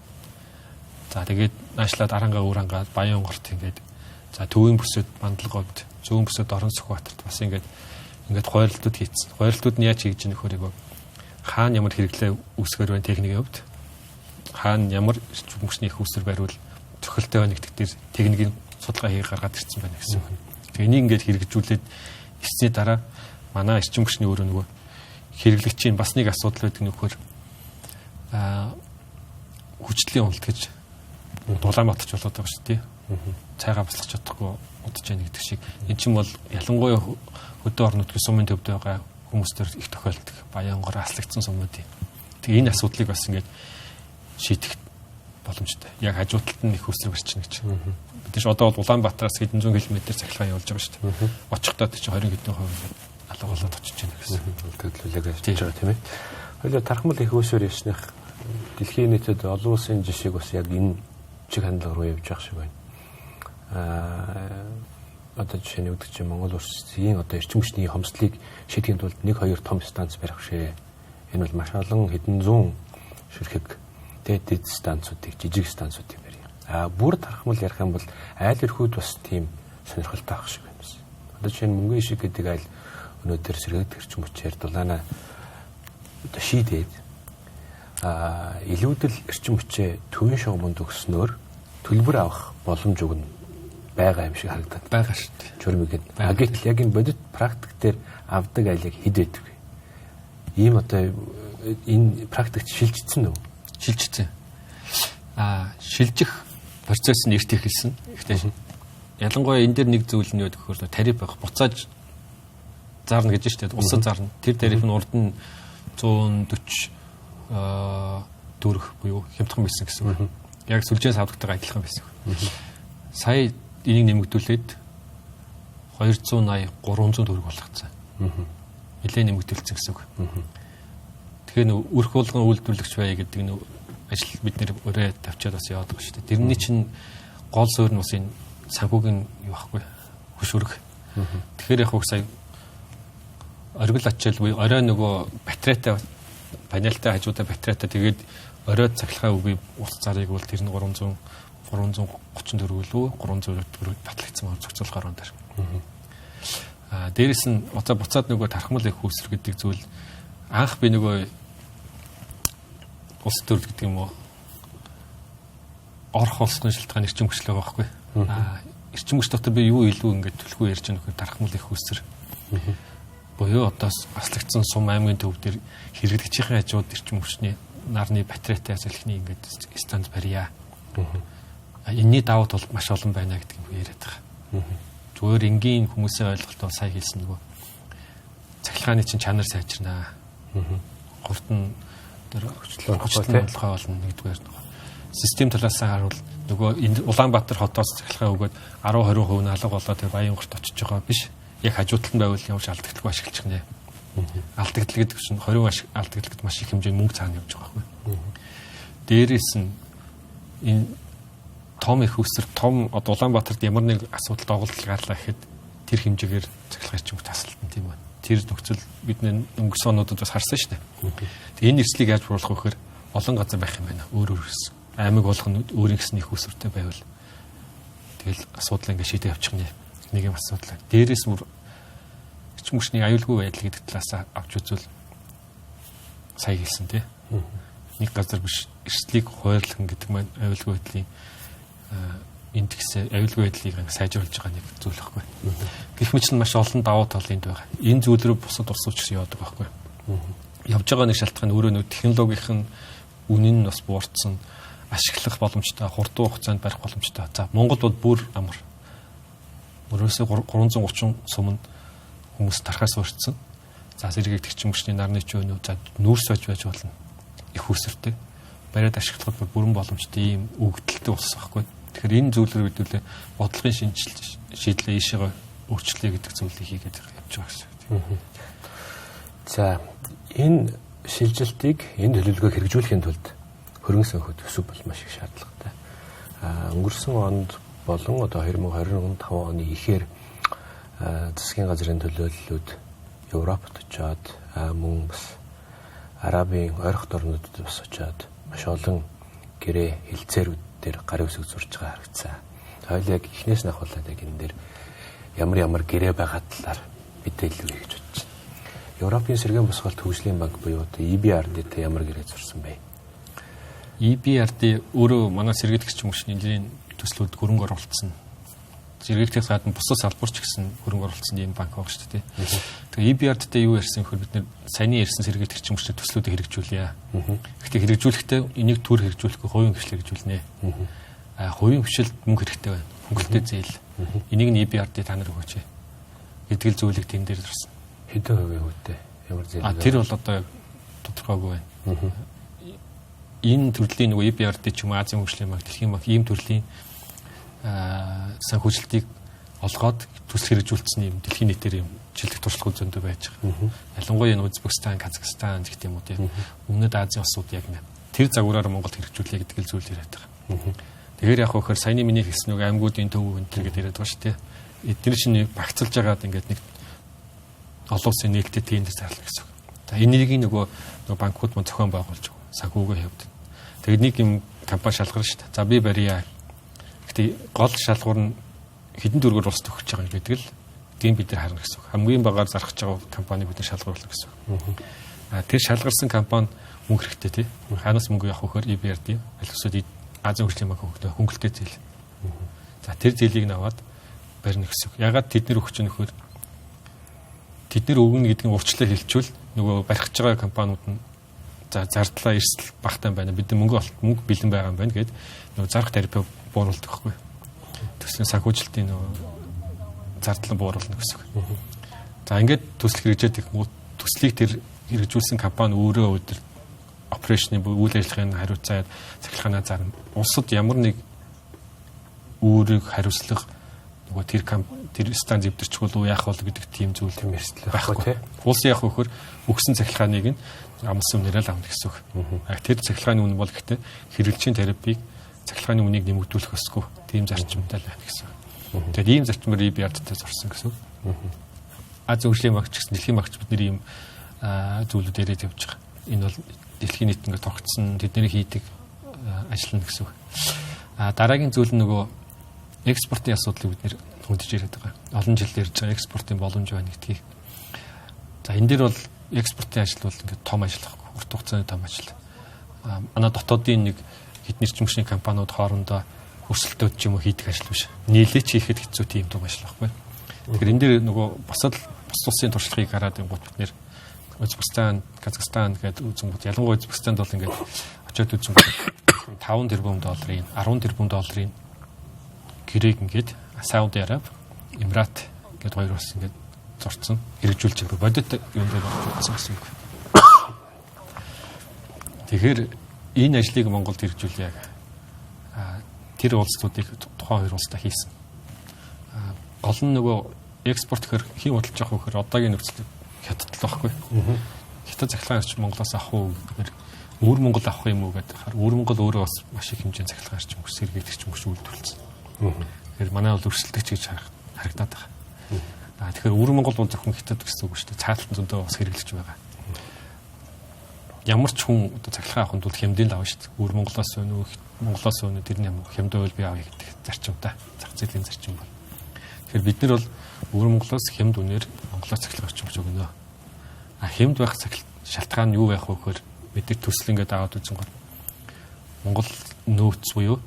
За тэгээд наашлаад Аранга, Uuранга, Баянголт ингээд, за төвийн бүсэд Мандалговьд, зүүн бүсэд Орон Сүхбаатарт бас ингээд хойролтууд хийцэн. Хойролтууд нь яаж хийж гэнэ нөхөрийг хаана ямар хэрэглээ үүсгэр байна техникийн хувьд, хаана ямар эрчим хүчний их үүсвэр бариул зохилтой байна гэдэг дээр техникийн судалгаа хийх гаргаад ирсэн байна гэсэн үг. Тэгээ энийг ингээд хэрэгжүүлээд ирсний дараа манай эрчим хүчний өөрөө нөгөө хэрэглэгчийн бас нэг асуудал байдаг нөхөр хүчлийн уналт гэж Улаанбаатарч болоод байгаа шүү дээ. Цайгаа баслах чадахгүй удаж яана гэдэг шиг. Энэ чинь бол ялангуяа хөдөө орон нутгийн сумын төвд байгаа хүмүүстээр их тохиолддог. Баянгор аслагдсан сумуудын. Тэгээ энэ асуудлыг бас ингээд шийдэх боломжтой. Яг хажуу талд нь их усрэг барьчихна гэж. Бид ч одоо бол Улаанбаатараас хэдэн зуун километр цахилгаан явуулж байгаа шүү дээ. Очихдоо тэр чинь 20 хэдэн хувь ингээд алга болоод очиж байна гэсэн.
Төлөвлөгөө ажиллаж байгаа, тийм ээ. Хоёлоо тархмал их усрэг явсных дэлхийн нийтэд олон улсын жишээг бас яг энэ чиг хандлага руу явж байгаа шиг байна. Одоо жишээ нь өгдөг чинь Монгол улсын одоо эрчим хүчний хомсдлыг шийдэхин тулд 1-2 том станц барих шээ. Энэ бол маш олон хэдэн зуун ширхэг дэд станцуудыг, жижиг станцуудыг барья. А бүр тархмал ярих юм бол айл өрхүүд бас тийм сонирхолтой байх шиг байна. Одоо жишээ нь Мөнгөн ишиг гэдэг айл өнөөдөр сэргээд эрчим хүчээр дулаанаа одоо шийдээд илүүдэл эрчим хүчээ төвийн шугамд өгснөөр төлбөр авах боломж өгнө байгаа юм шиг харагдаад
байгаа шүү дээ.
Чурмыг гээд. А гэтэл яг энэ бодит практик дээр авдаг айлыг хэд байдаг вэ? Ийм одоо энэ практикт шилжчихсэн үү?
Шилжчихсэн. Шилжих процесс нь эрт эхэлсэн. Гэхдээ ялангуяа энэ дээр нэг зүйл нь юу гэхээр тариф байх. Буцааж зарна гэж шүү дээ. Улсад зарна. Тэр тариф нь урд нь 144 буюу хямдхан байсан гэсэн үг. Яг сүлжээс авдагтайгаа адилхан байсан. Сая энийг нэмэгдүүлээд 280 300 төгрөг болгоцсон. Нэлээд нэмэгдүүлсэн гэсэн үг. Тэгэхээр нөө өрх болгон үйлдвэрлэгч байя гэдэг нөө ажил бид нэр өрөө тавьчаад бас яваад байгаа шүү дээ. Тэрний чинь гол суурь нь бас энэ санхүүгийн юу байхгүй хөшүүрэг. Тэгэхээр яг хөө сая оргил ачаал буюу орой нөгөө батарейтай панелтай хажуудаа батарейтай тэгээд орой цахилгаан үгүй ус зарыг бол тэр нь 334 лүү 300 төгрөг батлагдсан байна зохицуулах орон дээр. Дээрэс нь одоо буцаад нөгөө тархмал их үүсвэр гэдэг зүйл анх би нөгөө улс төр гэдэг юм уу орох улсын шилтгаан эрчим хүч л байгаа байхгүй. Эрчим хүч дотор би юу илүү ингээд түлхүү ярьж байгаа нөхөр тархмал их үүсвэр. Буюу одоо аслагдсан сум аймгийн төв дээр хэрэглэгчийн хажууд эрчим хүчний нарны батарейтай салхины ингээд станц барья. Энийний давуу тал маш олон байна гэдэг юм яриад байгаа. Зүгээр энгийн хүмүүсийн ойлголт бол сая хэлсэн нөгөө Цахилгааны чинь чанар сайжирнаа. Гуравт нь тэр
Хүчлэн
хүчлэн болно нэгдүгээр. Систем талаас нь харуул нөгөө Улаанбаатар хотоос цахилгаан өгөөд 10 20% нь алга болоо тэр Баянгорт очиж байгаа биш. Яг хажуу талд нь байвал ямар ч алдагдaltaгүй ашиглаж гинэ. Алдагдал гэдэг чинь 20 алдагдал гэдэг маш их хэмжээний мөнгө цаана явж байгаа байхгүй. Дээрээс нь энэ том их үсэр том одоо Улаанбаатарт ямар нэг асуудал доголдол гарлаа гэхэд тэр хэмжээгээр цахилгаан ч юм тасалтан тийм үү. Тэр нөхцөл бид өнгөрсөн онуудад бас харсан шүү дээ. Тэгээ энэ эрсдлийг яаж бууруулах вэ гэхээр олон газар байх юм байна. Өөр өөрөөс аймаг болгоно өөрийн гэсэн их усүртэй байвал тэгэл асуудал ингэ шийдээ явчих нэ. Нэг юм асуудал. Дээрээс бүр эрчим хүчний аюулгүй байдал гэдэг талаас авч үзвэл сая хэлсэн тий. Нэг газар биш эрсдлийг хойрлох гэдэг маань аюулгүй байдлын индекс аюулгүй байдлыг сайжруулж байгаа нэг зүйл байхгүй. Гэх мэт нь маш олон давуу тал энд байгаа. Энэ зүйл рүү бусад улсууд ч гэсэн явдаг байхгүй. Явж байгаа нэг шалтгаан өөрөө нөө технологийн үнэн нь бас буурсан, ашиглах боломжтой, хурдан хугацаанд барих боломжтой. За Монголд бол бүр амар. Өрөөсөө 330 суманд хүмүүс тархаас урьдсан. За зэрэг тэгчин хүчний нарны ч өнөө за нүүрс байж байж болно. Их үсэртэй. Бариад ашиглахад бүрэн боломжтой ийм өгдөлтэй улс байхгүй. Тэгэхээр энэ зүйл рүү хэдүүлээ бодлогын шинжилэл шийдлээ ийшээгээ өөрчлөе гэдэг зүйлийг хийгээд явж байгаа гэсэн.
За энэ шилжилтийг энэ төлөвлөгөөг хэрэгжүүлэхийн тулд хөрөнгө санхүү төсөв бол маш их шаардлагатай. Өнгөрсөн онд болон одоо 2025 оны ихээр засгийн газрын төлөөллүүд Европт очиод мөн бас Арабын ойрхот орнуудад бас очиод маш олон гэрээ хэлцээрүүд дээр гарын үсэг зурж байгаа харагдсан. Хоёул яг эхнээс нь ахуулаад яг энэ дээр ямар ямар гэрээ байгаа талаар мэдээлэл өгье гэж бодож байна. Европын сэргээн босголт хөгжлийн банк буюу одоо EBRD-тэй ямар гэрээ зурсан бэ?
EBRD өөрөө манай сэргийлэгч хүмүүстний нэрийн төслүүд хөрөнгө оруулалтсан. Сэргийлэхээс гадна бусад салбар ч гэсэн хөрөнгө оруулалтсан ийм банк байгаа шүү дээ. Тэгээ EBRD-тэй юу ярьсан гэхээр бид нэр саяны ярьсан сэргийлэгч хүмүүстний төслүүдийг хэрэгжүүлье. Гэхдээ хэрэгжүүлэхдээ энийг төр хэрэгжүүлэхгүй хувийн хвшил хэрэгжүүлнэ. Хувийн хвшилд мөнгө хэрэгтэй байна. Хөнгөлтэй зээл. Энийг нь EBRD та нар өгөөч гэдэг л зүйлийг тэн дээр зурсан.
Хэдэн хувийн хүүтэй? Ямар зээл?
Тэр бол одоо тодорхойгүй байна. Энэ төрлийн нөгөө EBRD ч юм уу Азийн хөгжлийн банк, Дэлхийн банк ийм төрлийн санхүүжилтийг олгоод төсөл хэрэгжүүлсэн юм дэлхийн нийтээр юм шилдэг туршлагууд зөндөө байж байгаа. Ялангуяа энэ Узбекистан, Казахстан гэх юм уу тийм өмнөд Азийн улсууд яг нэ тэр загвараар Монголд хэрэгжүүлэе гэдэг л зүйл яриад байгаа. Тэгэхээр яг хөөхөр саяны миний хэлсэн нэг аймагуудын төв энэ төр гэдээ яриад байгаа шүү дээ. Эдгээр чинь багцлж агаад ингээд нэг олон улсын нээлттэй тийм дээр зарлах гэсэн үг. За энийг нөгөө банкуд мөн зохион байгуулж санхүүгээ явуулдаг. Тэгээд нэг юм компани шалгарна шүү дээ. За би барья. Гэтэ гол шалгуур нь хэдэн төгрөгөөр улсад өгч байгаа гэдэг л тийм бид нар харна гэсэн үг. Хамгийн багаар зарах гэж байгаа компаниг бид нар шалгаруулна гэсэн үг. Тэр шалгарсан компани мөнгө хэрэгтэй тий. Хаанаас мөнгө авах вөхөр EBRD аль эсвэл Азийн хөгжлийн банк өгдөг хөнгөлтэй зээл. За тэр зээлийг нь аваад барина гэсэн үг. Ягаад тэд нар өгч нөхөр тэд нар өгнө гэдэг нь урьдчилан хэлчихвэл нөгөө барих гэж байгаа компаниуд нь за зардлаа эрсдэл багтаа байна. Бид мөнгө бэлэн байгаа юм байна гэд нөгөө зарах тарифыг бууруулдаг байхгүй. Төслийн санхүүжилтийн нөгөө зардлан бууруулна гэсэн үг. За ингээд төсөл хэрэгжээд ихэнгүүт төслийг тэр хэрэгжүүлсэн компани өөрөө өдөр операшны үйл ажиллагааны хариуцаад цахилгаанаа зарна. Улсад ямар нэг үүрэг хариуцлага нөгөө тэр стан зэвдэрч болов яах бол гэдэг тийм зүйл
тийм эрсдэл байхгүй тий.
Улс яах вөхөр өгсөн цахилгааныг нь амлсан үнээрээ л авна гэсэн үг. Тэр цахилгааны үн бол гэхдээ хэрэглэгчийн тарифыг цахилгааны үнийг нэмэгдүүлэх ёсгүй. Тийм зарчимтай л байна гэсэн. Тэгээд ийм зарчмаар EBRD-тэй зурсан гэсэн үг. Азийн хөгжлийн банк ч гэсэн дэлхийн банк ч бид нэр ийм зүйлүүд яриад явж байгаа. Энэ бол дэлхийн нийт ингээд тогтсон тэдний хийдэг ажил нь гэсэн үг. Дараагийн зүйл нь нөгөө экспортын асуудлыг бид нэр хөндөж яриад байгаа. Олон жил ярьж байгаа экспортын боломж байна гэдгийг. За энэ дээр бол экспортын ажил бол ингээд том ажил байхгүй. Урт хугацааны том ажил. Манай дотоодын нэг хэдэн эрчим хүчний компаниуд хоорондоо өрсөлдөөд ч юм уу хийдэг ажил биш. Нийлээч хийхэд хэцүү тийм том ажил байхгүй. Тэгэхээр энэ дээр нөгөө бусад бус улсын туршлагыг хараад ингууд бид нэр Узбекистан, Казахстан гэдэг үзэнгүүт ялангуяа Узбекистанд бол ингээд очиод үзэнгүүт 5 тэрбум долларын, 10 тэрбум долларын гэрээг ингээд Сауди Араб, Эмират гэдэг хоёр улс ингээд зурцсан, хэрэгжүүлж байгаа. Бодит юм дээр орчихсон гэсэн үг. Тэгэхээр энэ ажлыг Монголд хэрэгжүүлье. Тэр улсуудыг тухайн хоёр улстай хийсэн. Гол нь нөгөө экспорт гэхэр хэн худалдаж авах вэ гэхээр одоогийн нөхцөл Хятад л байхгүй. Хятад цахилгаан эрчим Монголоос авах уу гэхээр өвөр Монгол авах юм уу гэдэг хаар өвөр Монгол өөрөө бас маш их хэмжээний цахилгаан эрчим хүч сэргээх эрчим хүч үйлдвэрлэсэн. Тэгэхээр манай бол өрсөлдөгч гэж харагдаад байгаа. Тэгэхээр өвөр Монгол бол зөвхөн Хятад гэсэн үг шүү дээ. Цааталтан зөндөө бас хэрэглэж байгаа. Ямар ч хүн одоо цахилгаан авахын тулд хямдын л авна шүү дээ. Өвөр Монголоос байна уу, Монголоос байна уу, тэрний юм хямдын үйл би авъя гэдэг зарчимтай. Зах зээлийн зарчим бол. Тэгэхээр бид нар бол өвөр Монголоос хямд үнээр Монголоос цахилгаан эрчим хүч өгнө. Хямд байх шалтгаан нь юу байх вэ гэхээр бид нар төсөл ингээд аваад үзэн гол Монгол нөөц буюу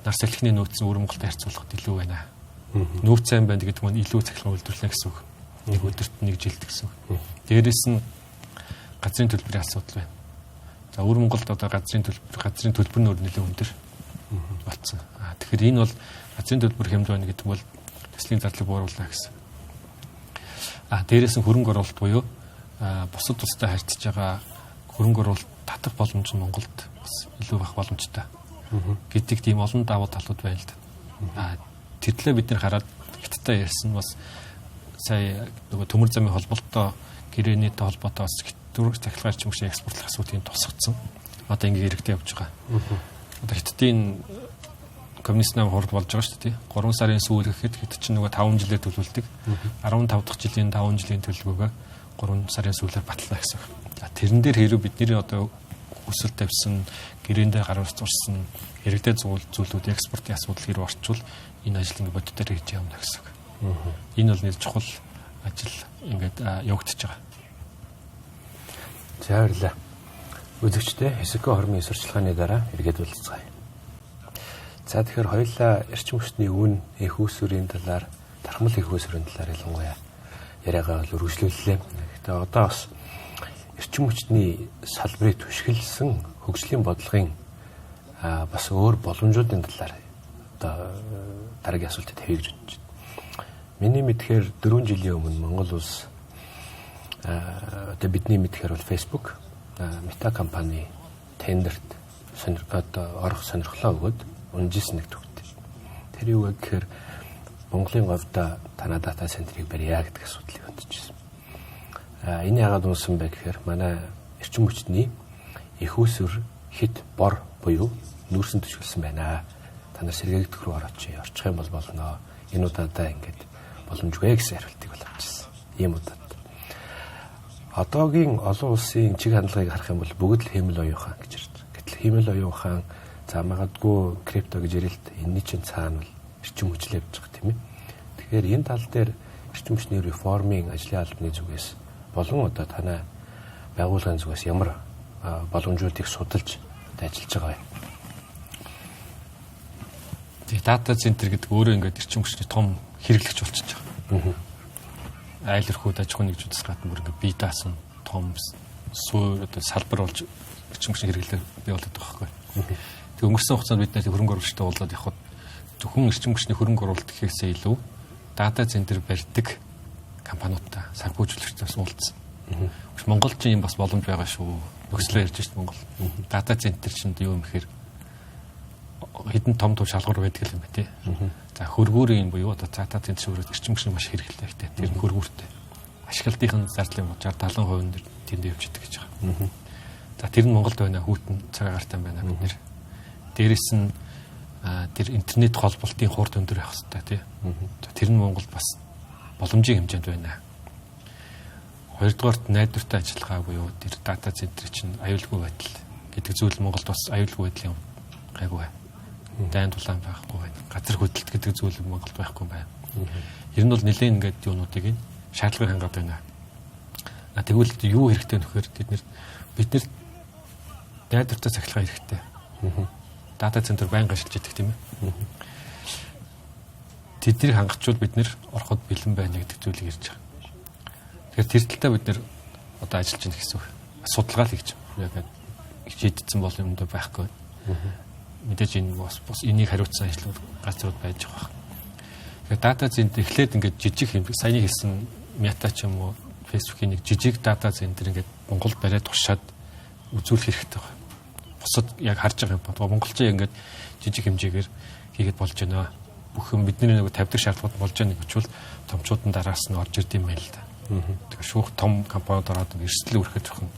нар салхины нөөц нь өвөр Монголтой харьцуулахад илүү байна. Нөөц сайн байна гэдэг нь илүү цахилгаан үйлдвэрлэнэ гэсэн үг. Нэг өдөрт нэг жилд гэсэн үг. Дээрээс нь газрын төлбөрийн асуудал байна. За өвөр Монголд одоо газрын төлбөр нь өөр нэлээд өндөр болсон. Тэгэхээр энэ бол газрын төлбөр хямд байна гэдэг бол төслийн зарлаг бууруулна гэсэн. Дээрээс нь хөрөнгө оруулалт буюу бусад улстай харьцаж байгаа хөрөнгө оруулалт татах боломж нь Монголд бас илүү байх боломжтой гэдэг тийм олон давуу талууд байна л да. Тэр төлөө бид нэр хараад Хятадтай ярьсан бас сая нөгөө төмөр замын холболттой гэрээнийтэй холбоотой бас дөрөв цахилгаан эрчим хүчийг экспортлох асуудлыг тусгацсан. Одоо ингэ хэрэгтэй явж байгаа. Одоо Хятадын коммунист нам хурд болж байгаа шүү дээ. 3 сарын сүүл гэхэд Хятад чинь нөгөө 5 жилээр төлөвлөдөг. 15 дахь жилийн 5 жилийн төлөвлөгөөгөө 3 сарын сүүлээр батлана гэсэн. За тэрэн дээр хэрэг бидний одоо хүсэл тавьсан, гэрээндээ гаруй зурсан иргэдээ зүйлүүд экспортын асуудал хэрэг орчвол энэ ажил ингээд бодитоор хийж явна гэсэн. Энэ бол нэр чухал ажил ингээд явагдаж байгаа.
За баярлалаа. Үзэгчдээ Хэсэггүй хормын сурчлагын дараа эргээд уулзцгаая. За тэгэхээр хоёулаа эрчим хүчний үн, эх үүсвэрийн талаар, тархмал эх үүсвэрийн талаар ялангуяа яриагаа бол үргэлжлүүллээ. Гэхдээ одоо бас эрчим хүчний салбарыг түшгэлсэн хөгжлийн бодлогын бас өөр боломжуудын талаар одоо дараагийн асуултыг тавья гэж бодож байна. Миний мэдхээр 4 жилийн өмнө Монгол улс одоо бидний мэдхээр бол Facebook Meta компани тендерт одоо орох сонирхлоо өгөөд унжсэн нэг төгтөө. Тэр юу вэ гэхээр Монголын говьдоо танаа дата центрийг барья гэдэг асуудлыг хөндөжсэн. Энэ яагаад унсан бэ гэхээр манай эрчим хүчний эх үүсвэр хит бор буюу нүүрсэн төшгөлсөн байна. Та нар сэргээгдэх рүү орооч, орчих юм бол болно. Энэ удаадаа ингээд боломжгүй гэсэн хариултыг бол авчихсан. Ийм удаад. Одоогийн олон улсын чиг хандлагыг харах юм бол бүгд л хиймэл оюун ухаан гэж ярьж байгаа. Гэтэл хиймэл оюун ухаан за магадгүй крипто гэж ярил л энэний чинь цаана бол эрчим хүч л явж байгаа тийм ээ. Тэгэхээр энэ тал дээр эрчим хүчний реформын ажлын албаны зүгээс болон одоо танай байгууллагын зүгээс ямар боломжуудыг судалж ажиллаж байгаа вэ?
Тэгээ дата центр гэдэг өөрөө ингээд эрчим хүчний том хэрэглэгч болчихж байгаа. Айл өрхүүд аж ахуйн нэгжүүдээс гадна бүр ингээд бие даасан том суур одоо салбар болж эрчим хүчний хэрэглээ бий болоод байгаа байхгүй. Тэгээ өнгөрсөн хугацаанд бид нэр хөрөнгө оруулалттай уулзаад явхад зөвхөн эрчим хүчний хөрөнгө оруулалт гэхээсээ илүү дата центр барьдаг компаниудтай санхүүжүүлэгчдээс уулзсан. Монголд ч юм бас боломж байгаа шүү. Нөхцлөө ярьж шít Монгол. Дата центр чинь юу юм гэхээр хэдэн том том шалгуур байдаг юм байна тий. За хөргүүрийн буюу одоо дата центр шүүрээд эрчим хүчний маш хэрэглээтэй. Тэр нь хөргүүртэй. Ашиглалтын зардлын 60 70% нь тэнд явж идэг гэж байгаа. За тэр нь Монголд байна, хүүтэн цаг агаартай байна бид нэр. Дээрээс нь тэр интернет холболтын хурд өндөр байх хэрэгтэй тий. За тэр нь Монголд бас боломжийн хэмжээнд байна. Хоёрдугаарт найдвартай ажиллагаа буюу тэр дата центр чинь аюулгүй байдал гэдэг зүйл Монголд бас аюулгүй байдлын гайгүй байна. Дайн тулаан байхгүй байна. Газар хөдлөлт гэдэг зүйл Монголд байхгүй байна. Ер нь бол нэлээд ингээд юунуудыг нь шаардлагыг хангаад байна. Тэгвэл юу хэрэгтэй нөхөр бид нар найдвартай цахилгаан хэрэгтэй. Дата центр байнга ажиллаж идэг тийм ээ. Тэднийг хангачвал бид нэр ороход бэлэн байна гэдэг зүйлийг ярьж байгаа. Тэгэхээр тэр талдаа бид нэр одоо ажиллаж байна гэсэн үг. Судалгаа л хийж яг шийдсэн бол юм даа байхгүй. Мэдээж энэ бас энийг хариуцсан ажлууд газрууд байж байгаа. Тэгэхээр дата центр эхлээд ингээд жижиг юм саяны хэлсэн Meta ч юм уу Facebook-ийн нэг жижиг дата центр ингээд Монголд бариад туршаад үзүүлэх хэрэгтэй байна. Бусад яг харж байгаа юм. Монголчууд ингээд жижиг хэмжээгээр хийгээд болж байна. Бүх юм бидний нэг тавьдаг шаардлагууд болж байна гэж бол томчууд нь дараас нь орж ирд юм байна л да. Тэгэхээр шүүх том компаниуд ороод эрсдэл үүрэхэд зөвхөн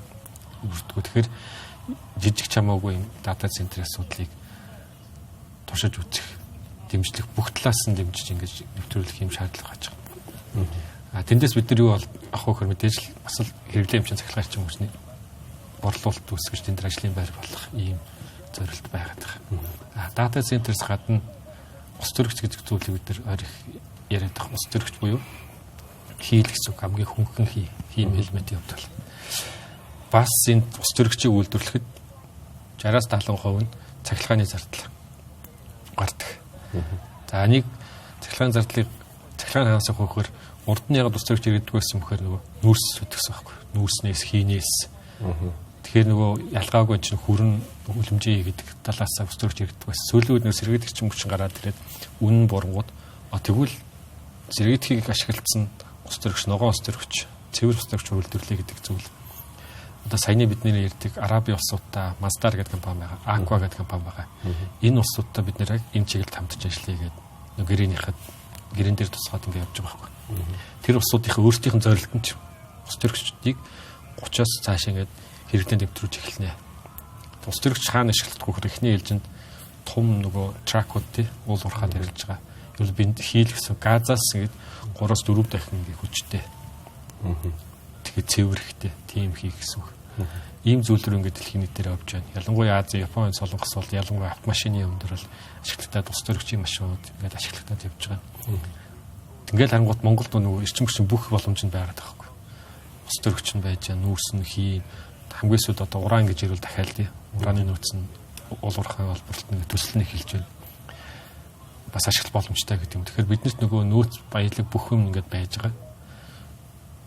үрдэггүй. Тэгэхээр жижиг чамаагүй юм дата центрийн асуудлыг туршиж үзэх, дэмжлэх, бүх талаас нь дэмжиж ингэж нэвтрүүлэх юм шаардлага байж байгаа. А тэндээс бид нар юу авах вэ гэхээр мэдээж л бас л хэрэглээ юм чинь цахилгаан эрчим хүчний борлуулалт үүсгэж тэнд ажлын байр болох ийм зорилт байгаад байгаа. А дата центрээс гадна ус төрөгч гэдэг зүйлийг бид нар ойр их яриад байгаа. Ус төрөгч буюу хийл гэсэн үг, хамгийн хөнгөн хийм элементийн хувьд бол бас энэ ус төрөгчийг үйлдвэрлэхэд 60-аас 70% нь цахилгааны зардал гардаг. За нэг цахилгаан зардлыг цахилгаан хаанаас авах вэхээр урд нь яг ус төрөгч иргэдэг байсан бэхээр нөгөө нүүрс зүтгэсэн байхгүй. Нүүрснээс хийнээс. Тэгэхээр нөгөө ялгаагүй чинь хүрэн үлэмжээ гэдэг талаас ус төрөгч иргэдэг байсан. Сүүлийн үед нөгөө сэргээдэг чинь хүчин гараад ирээд үнэн бурангууд тэгвэл сэргээдхийг ашигласан ус төрөгч, ногоон ус төрөгч, цэвэр ус төрөгч үйлдвэрлэе гэдэг зүйл. Одоо саяны бидний ярьдаг Араби улсуудтай Masdar гэдэг компани байгаа, Aqua гэдэг компани байгаа. Энэ улсуудтай бид нэр яг энэ чиглэлд хамтарч ажиллая гэдэг нэг гэрээнийхэд гэрэн дээр тусгаад ингэ явж байгаа байхгүй. Тэр улсуудынхаа өөрсдийнх нь зорилт нь ч ус төрөгчдийг 30-аас цааш ингээд хэрэглээнд нэвтрүүлж эхэлнэ. Ус төрөгч хаана ашиглагдах вэ гэхээр эхний ээлжинд том нөгөө тракууд тий уул уурхаад ярилж байгаа. Юу бинд хийл гэсэн газаас ингээд 3-4 дахин ингээд хүчтэй. Тэгэхээр цэвэрхтэй тийм хийх гэсэн үг. Ийм зүйл рүү ингээд дэлхийн нийтээр явж байна. Ялангуяа Ази, Япон, Солонгос бол ялангуяа автомашины юм дээр бол ашигладаг ус төрөгчийн машинууд ингээд ашигладаг явж байгаа. Ингээл харангуут Монголд нөгөө эрчим хүчин бүх боломж нь байгаад байгаа байхгүй. Ус төрөгч нь байж, нүүрс нь хийн, хамгийн сүүлд одоо уран гэж ирвэл дахиад тий. Ураны нөөц нь уул уурхайн олборлолт нэг төсөл нь эхэлж байна. Бас ашиглах боломжтой гэдэг юм. Тэгэхээр биднэрт нөгөө нөөц баялаг бүх юм ингээд байж байгаа.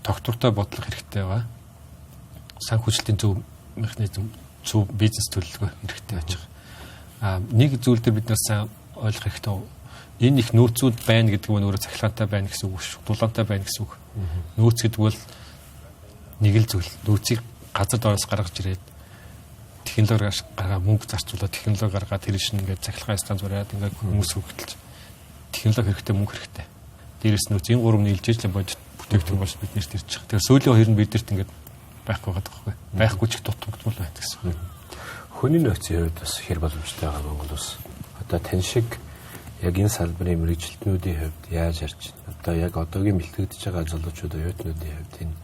Тогтвортой бодлого хэрэгтэй байгаа. Санхүүжилтийн зөв механизм, зөв бизнес төлөвлөгөө хэрэгтэй байж байгаа. А нэг зүйл дээр бид нар сайн ойлгох хэрэгтэй. Энэ их нөөцүүд байна гэдэг нь өөрөө цахилгаантай байна гэсэн үг шүү. Дулаантай байна гэсэн үг. Нөөц гэдэг бол нэг л зүйл. Нөөцийг газар доороос гаргаж ирээд технологи гаргаа мөнгө зарцуулаад технологи гаргаад тэр шин ингээд цахилгаан станц бариад ингээд хүмүүс хөгтөлж технологи хэрэгтэй, мөнгө хэрэгтэй. Дээрээс нөөц энэ гурав нийлж л бодит бүтээгдэхүүн болж биднэрт ирж байгаа. Тэгэхээр сүүлийн хоёр нь биднэрт ингээд байхгүй байгаа байхгүй. Байхгүй ч их дутагдмал байна гэсэн.
Хүний нөөцийн хувьд бас хэр боломжтой байгаа Монгол улс. Одоо тань шиг яг энэ салбарын мэргэжилтнүүдийн хувьд яаж харж байна? Одоо яг одоогийн бэлтгэгдэж байгаа залуучууд, оюутнуудын хувьд энэ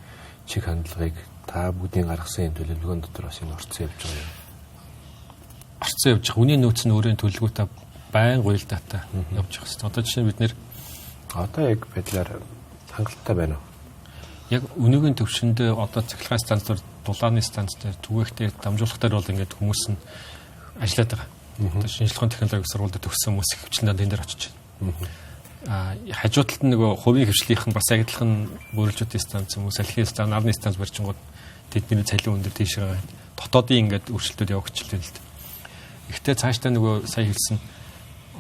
чиг хандлагыг та бүгдийн гаргасан энэ төлөвлөгөөн дотор бас энэ орцсон явж байгаа юм.
Орцсон явж байгаа. Хүний нөөц нь өөрийн төлөвлөгөөтэй байн уялдаатай явж байгаа хэвээр. Одоо жишээ нь бид нэр
одоо яг байдлаар хангалттай байна уу?
Яг өнөөгийн төвшөндөө одоо цахилгаан станцаар, дулааны станц дээр, түгээх дээр, дамжуулах дээр бол ингээд хүмүүс нь ажиллаад байгаа. Одоо шинжлэх ухааны технологийн сургуульд төгссөн хүмүүс хвчлэн энэ дээр очиж байна. А хажуу талд нь нөгөө хувийн хвшлийнх нь бас адилхан бүрэлжүүдийн станц юм уу, салхи станц, нарны станц барьчингууд тэдний цалин өндөр тийш байгаа. Дотоодын ингээд өөрчлөлтүүд явагдчихлээ л дээ. Гэхдээ цаашдаа нөгөө сая хэлсэн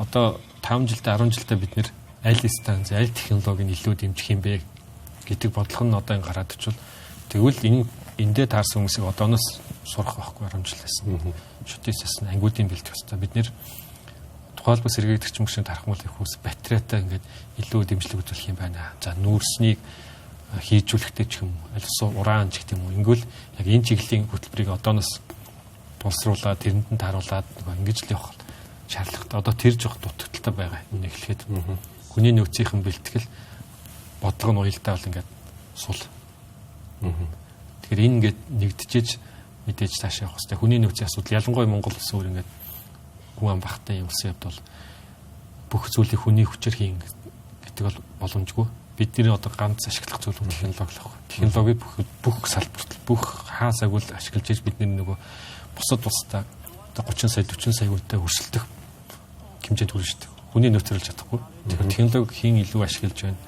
одоо 5 жилдээ 10 жилдээ бид нэр аль станц, аль технологиг илүү дэмжих юм бэ гэдэг бодлого нь одоо ин гараад очвол тэгвэл энэ эндээ таарсан хүмүүсийг одооноос сурах байхгүй 10 жилээс. Шүтээсээс нь ангиудын бэлтгэх хэрэгтэй. Бид нэр тухайлбал сэргээгдэх эрчим хүчний тархмал их ус батарейтай ингээд илүү дэмжлэг үзүүлэх юм байна. За нүүрснийг хийжүүлэхтэй ч юм уу, аль эсвэл уран ч гэх юм уу. Ингүүл яг энэ чиглэлийн хөтөлбөрийг одооноос боловсруулаад тэрэнд нь тааруулаад нөгөө ингэж л явах шаардлагатай. Одоо тэр жоох дутагдaltaй байгаа. Энэ эхлэхэд хүний нөөцийнхэн бэлтгэл бодлого нь уялдаа бол ингээд сул. Тэгэхээр энэ ингээд нэгдэжээж мэдээж цаашаа явах хэрэгтэй. Хүний нөөцийн асуудал ялангуяа Монгол улс өөр ингээд хүн ам багтай юм улсын хувьд бол бүх зүйлийг хүний хүчээр хийн гэдэг бол боломжгүй. Бидний одоо ганц ашиглах зүйл нь технологи л байна. Технологиг бүх салбарт бүх хаа сайгуул ашиглаж иж бидний нөгөө бусад улстай одоо 30 сая 40 сая хүнтэй өрсөлдөх хэмжээнд хүрнэ шүү дээ. Хүний нөөцөрлж чадахгүй. Тэгэхээр технологи хийн илүү ашиглаж байна.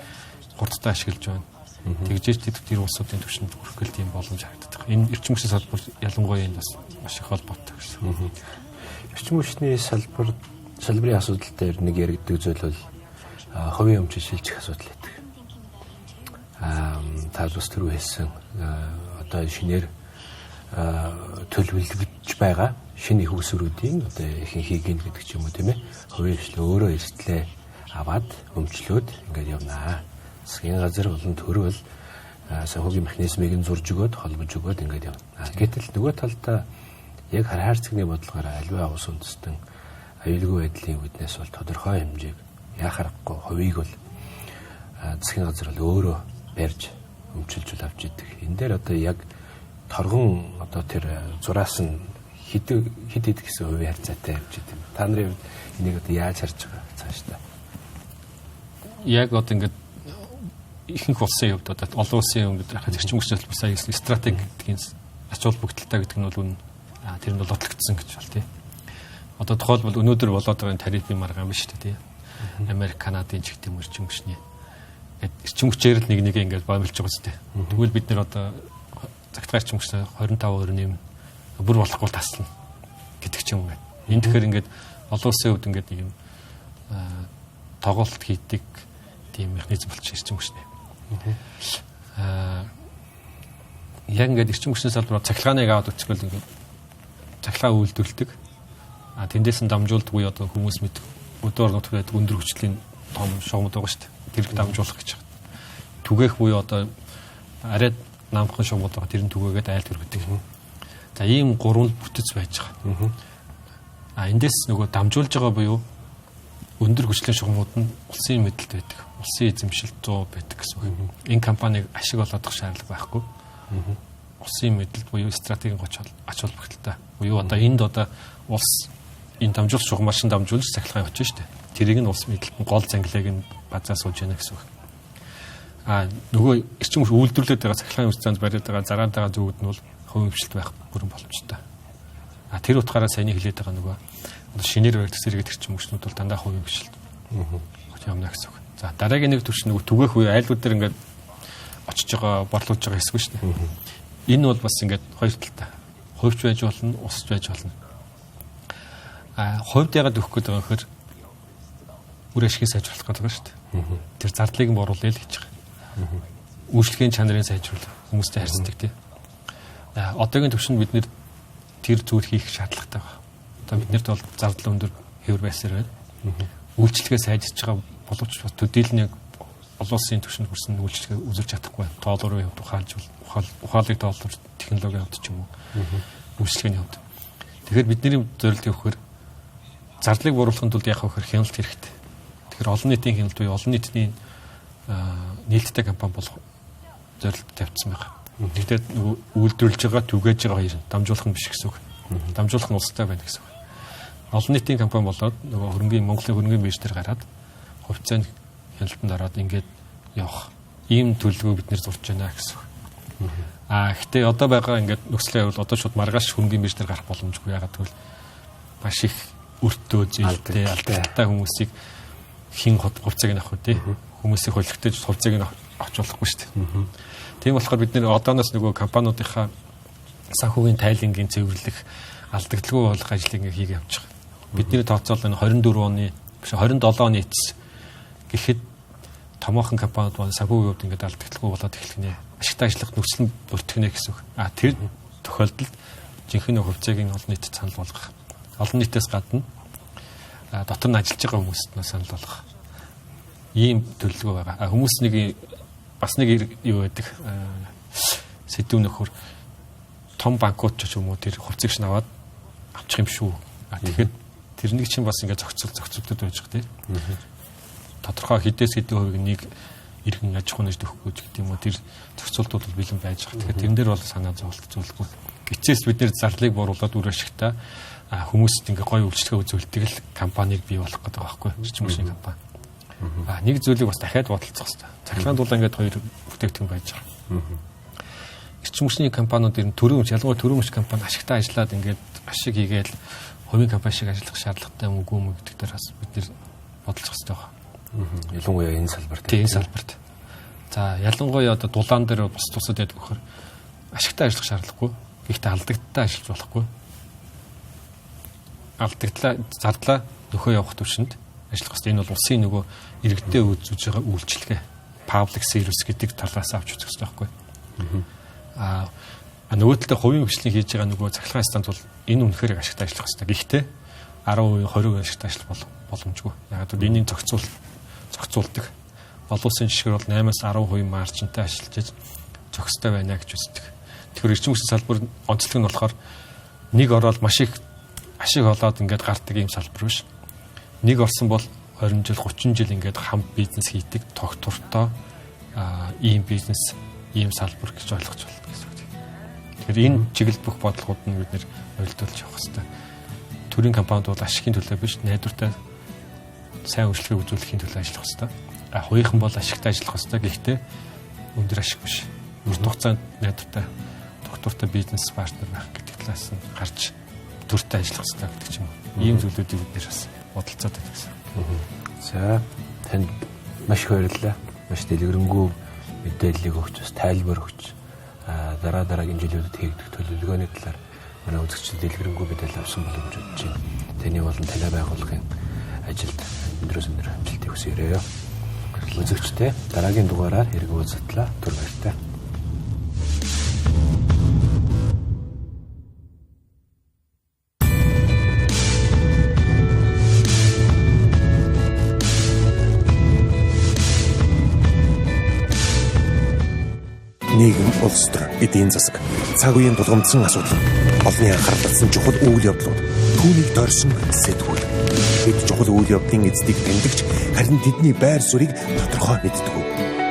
Хурдтай ашиглаж байна. Тэгжээж тэр улсуудын түвшинд хүрэх гэл тийм боломж харагддаг. Энэ эрчим хүчний салбар ялангуяа энэ бас маш их холбоотой гэсэн.
Эрчим хүчний салбарын асуудал дээр нэг яригддаг зүйл бол хувийн өмчөд шилжих асуудал байдаг. Та бас түрүү хэлсэн одоо шинээр төлөвлөгдөж байгаа шинэ их усруудын одоо ихэнхийг нь гэдэг ч юм уу тийм ээ хувийн хвшил өөрөө эрсдлээ аваад өмчлөөд ингээд явнаа. Засгийн газар болон төр бол санхүүгийн механизмыг нь зурж өгөөд холбож өгөөд ингээд явна. Гэтэл нөгөө талдаа яг харьцагны бодлогоор аливаа улс үндэстэн аюулгүй байдлын үүднээс бол тодорхой хэмжээг яах аргагүй хувийг бол засгийн газар бол өөрөө барьж өмчилж авч идэг. Энэ дээр одоо яг торгон одоо тэр зураас нь хэд хэд хэд гэсэн хувийн харьцаатай явж идэв. Та нарын хувьд энийг одоо яаж харж байгаа цаашдаа?
Яг одоо ингээд ихэнх улсын хувьд одоо олон улсын хувьд харахад эрчим хүчний салбар сая стратеги гэдгийн ач холбогдолтой гэдэг нь бол үнэн. Тэр нь бол бодлогдсон гэж бол тий. Одоо тухайлбал өнөөдөр болоод байгаа тарифын маргаан биш үү тий. Америк, Канадын ч гэх юм эрчим хүчний эрчим хүчээр л нэг нэг ингээд бомбилж байгаа зү. Тэгвэл бид нэр одоо цагтаа эрчим хүчтэй 25% нэмнэ. Бүр болохгүй таслана гэдэг ч юм уу. Энэ тэгэхээр ингээд олон улсын хувьд ингээд нэг юм тоглолт хийдэг тийм механизм болчих эрчим хүчний. Яг ингээд эрчим хүчний салбар цахилгааныг аваад үзэхгүүл ингээд цахилгаан үйлдвэрлэдэг. А тэндээс нь дамжуулдаг үе одоо хүмүүс мэд өдөр нутагт байдаг өндөр хүчлийн том шугамд байгаа шүү дээ. Тэрийг дамжуулах гэж байгаа. Түгээх буюу одоо арай намхан шугамд байгаа тэр нь түгээгээд айл төрөгдөг. За ийм гурван бүтэц байж байгаа. А эндээс нөгөө дамжуулж байгаа буюу өндөр хүчлийн шугамуд нь улсын мэдэлд байдаг. Улсын эзэмшилт 100 байдаг гэсэн үг. Энэ компаниг ашиг олоодох шаардлага байхгүй. Улсын мэдэлд буюу стратегийн ач холбогдолтой. Буюу одоо энд одоо улс энэ дамжуулах шугамар шин дамжуулж цахилгаан явуулж штэ. Тэрийг нь улс мэдэлт нь гол зангилыг нь базаа сууж яана гэсэн үг. А нөгөө эрчим хүч үйлдвэрлээд байгаа цахилгаан үр занд бариад байгаа зараад байгаа зүгүүд нь бол хувийн хвшилт байх бүрэн боломжтой. А тэр утгаараа саяны хэлээд байгаа нөгөө одоо шинээр баригдах зэрэг эрчим хүчнүүд бол дандаа хувийн хвшилт явна гэсэн үг. За дараагийн нэг түвшин нөгөө түгээх үе айлууд дээр ингээд очиж байгаа борлуулж байгаа хэсэг шүү дээ. Энэ бол бас ингээд хоёр талтай. Хувьч байж болно, усч байж болно. А хувьд ягаад өгөх гээд байгаа гэхээр үр ашигыг сайжруулах гэдэг байгаа шүү дээ. Тэр зардлыг нь боруулъя л гэж байгаа. Үйлчлэгийн чанарыг сайжруулах, хүмүүстэй харьцдаг тий. Одоогийн түвшинд бид нэр тэр зүйл хийх шаардлагатай байна. Одоо биднэрт бол зардал өндөр хэвэр байсаар байна. Үйлчлэгээ сайжирч байгаа боловч бас төдийлний олон улсын түвшинд хүрсэн үйлчлэгээ үзүүлж чадахгүй байна. Тоолрын хувьд ухаалыг тооллоор технологийн хувьд ч юм уу үйлчлэгээний хувьд. Тэгэхээр бидний зорилт явахаар зардлыг бууруулахын тулд яах вэ гэхээр хяналт хэрэгтэй. Тэгэхээр олон нийтийн хяналт буюу олон нийтийн нээлттэй компани болох зорилт тавьчихсан байна. Гэхдээ нөгөө үйлдвэрлэж байгаа, түгээж байгаа хоёр дамжуулах нь биш гэсэн үг. Дамжуулах нь улстай байна гэсэн үг. Олон нийтийн компани болоод нөгөө хөрөнгийн Монголын хөрөнгийн бирж дээр гараад хувьцааны хяналтанд ороод ингээд явах ийм төлөвлөгөө бид нэр зурж байна гэсэн үг. Аа гэхдээ одоо байгаа ингээд нөхцөлөө бол одоо шууд маргааш хөрөнгийн бирж дээр гарах боломжгүй. Ягаад гэвэл маш их өртөө зээлтэй алдагдaltaй хүмүүсийг хин хувьцааг нь авах үү те. Хүмүүсийг холигтож хувьцааг нь авч болохгүй шүү дээ. Тийм болохоор бид нэр одооноос нөгөө компаниудынхаа санхүүгийн тайлангийн цэвэрлэх алдагдaltaй болох ажлыг ингээ хийгээ явж байгаа. Бидний тооцоолол энэ 24 оны биш 27 оны эцэс гэхэд томоохон компаниуд маань санхүүгийн хувьд ингээд алдагдaltaй болоод эхлэх нэ. Ашигтай ажиллах нөхцөл нь бүртгэх нэ гэсэн үг. А тэр тохиолдолд жинхэнэ хувьцааг олон нийтэд санал болгох. Олон нийтээс гадна дотор нь ажиллаж байгаа хүмүүст нь санал болгох. Ийм төлөвлөгөө байгаа. А хүмүүс нэг бас нэг юу байдаг сэдв нөхөр том банкуд ч юм уу тэр хувьцааг шин аваад авчих юм шүү. А тэгэхээр тэрнийг чинь бас ингээд зохицуулдаг байж байгаа тийм. Тодорхой хэдээс хэдэн хувийг нэг иргэн аж ахуйн нэгж өгөхгүй ч гэдэг юм уу тэр зохицуултууд бол бэлэн байж байгаа. Тэгэхээр тэрэн дээр бол санаа зовлт зүйлгүй. Эцэс бид нэр зарлыг бууруулад үр ашигтай хүмүүст ингээ гоё үйлчлэгээ үзүүлдэг л компанийг бий болгох гэдэг байгаа байхгүй эрчим хүчний компани. А нэг зүйлийг бас дахиад бодолцох хэрэгтэй. Цахилгаан дулаан ингээд хоёр бүтээгдэхүүн байж байгаа. Эрчим хүчний компаниуд ер нь төрийн хүч ялангуяа төрийн хүч компани ашигтай ажиллаад ингээд ашиг хийгээл хувийн компани шиг ажиллах шаардлагатай юм үгүй юм гэдэг дээр бас бид нэр бодолцох хэрэгтэй байна.
Ялангуяа энэ салбарт.
Тийм энэ салбарт. За ялангуяа одоо дулаан дээр бус тусад яадаг вөхөр ашигтай ажиллах шаардлагагүй. Гэхдээ алдагдaltaй ажиллаж болохгүй. Алдагдлаа зардлаа нөхөө явах төвшөнд ажиллах хэрэгтэй. Энэ бол улсын нөгөө иргэдээ үзүүлж байгаа үйлчилгээ. Public service гэдэг талаас авч үзэх хэрэгтэй байхгүй. Аа нөгөө талдаа хувийн хвшлийн хийж байгаа нөгөө цахилгаан станц бол энэ үнэхээр ашигтай ажиллах хэрэгтэй. Гэхдээ 10%, 20% ашигтай ажиллах боломжгүй. Яг гэвэл энийг зохицуулдаг. Олон улсын жишгээр бол 8-аас 10% маржинтай ажиллаж зохистой байна гэж үздэг. Тэгэхээр эрчим хүчний салбар онцлог нь болохоор нэг ороод маш их ашиг олоод ингээд гардаг ийм салбар биш. Нэг орсон бол 20 жил, 30 жил ингээд хам бизнес хийдэг тогтвортой ийм бизнес, ийм салбар гэж ойлгож байна гэсэн үг. Тэгэхээр энэ чиглэлд бүх бодлогууд нь бид нэр ойлдуулж явах хэрэгтэй. Төрийн компанид бол ашигын төлөө биш, найдвартай сайн үйлчлэгийг үзүүлэхийн төлөө ажиллах хэрэгтэй. А хувийнхан бол ашигтай ажиллах хэрэгтэй. Гэхдээ өндөр ашиг биш. Урт хугацаанд найдвартай, тогтвортой бизнес партнер байх гэдэг талаас нь гарч төртэй ажиллах хэрэгтэй гэдэг ч юм уу. Ийм зүйлүүдийг бид нэр бас бодолцоод байдаг гэсэн.
За, танд маш их баярлалаа. Маш дэлгэрэнгүй мэдээллийг өгч, бас тайлбар өгч, дараа дараагийн жилүүдэд хийгдэх төлөвлөгөөний талаар манай үзэгчдэд дэлгэрэнгүй мэдээлэл авсан боломж өгч байна. Таны болон танай байгууллагын ажилд өндрөөс өндөр амжилтыг хүсье. Үзэгчдээ дараагийн дугаараар хэрэг уулзтлаа. Түр баяртай.
Нийгэм, улс төр, эдийн засаг, цаг үеийн тулгамдсан асуудал, олонний анхаарал татсан чухал үйл явдлууд, түүнийг дорсон сэтгүүл. Бид чухал үйл явдлын эздийг таньдагч, харин тэдний байр суурийг тодорхой мэддэг.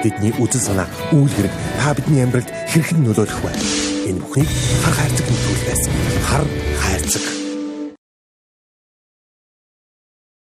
Тэдний үзэл санаа, үйл хэрэг та бидний амьдралд хэрхэн нөлөөлөх вэ? Энэ бүхнийг хар хайрцаг нэвтрүүлгээс хар хайрцаг.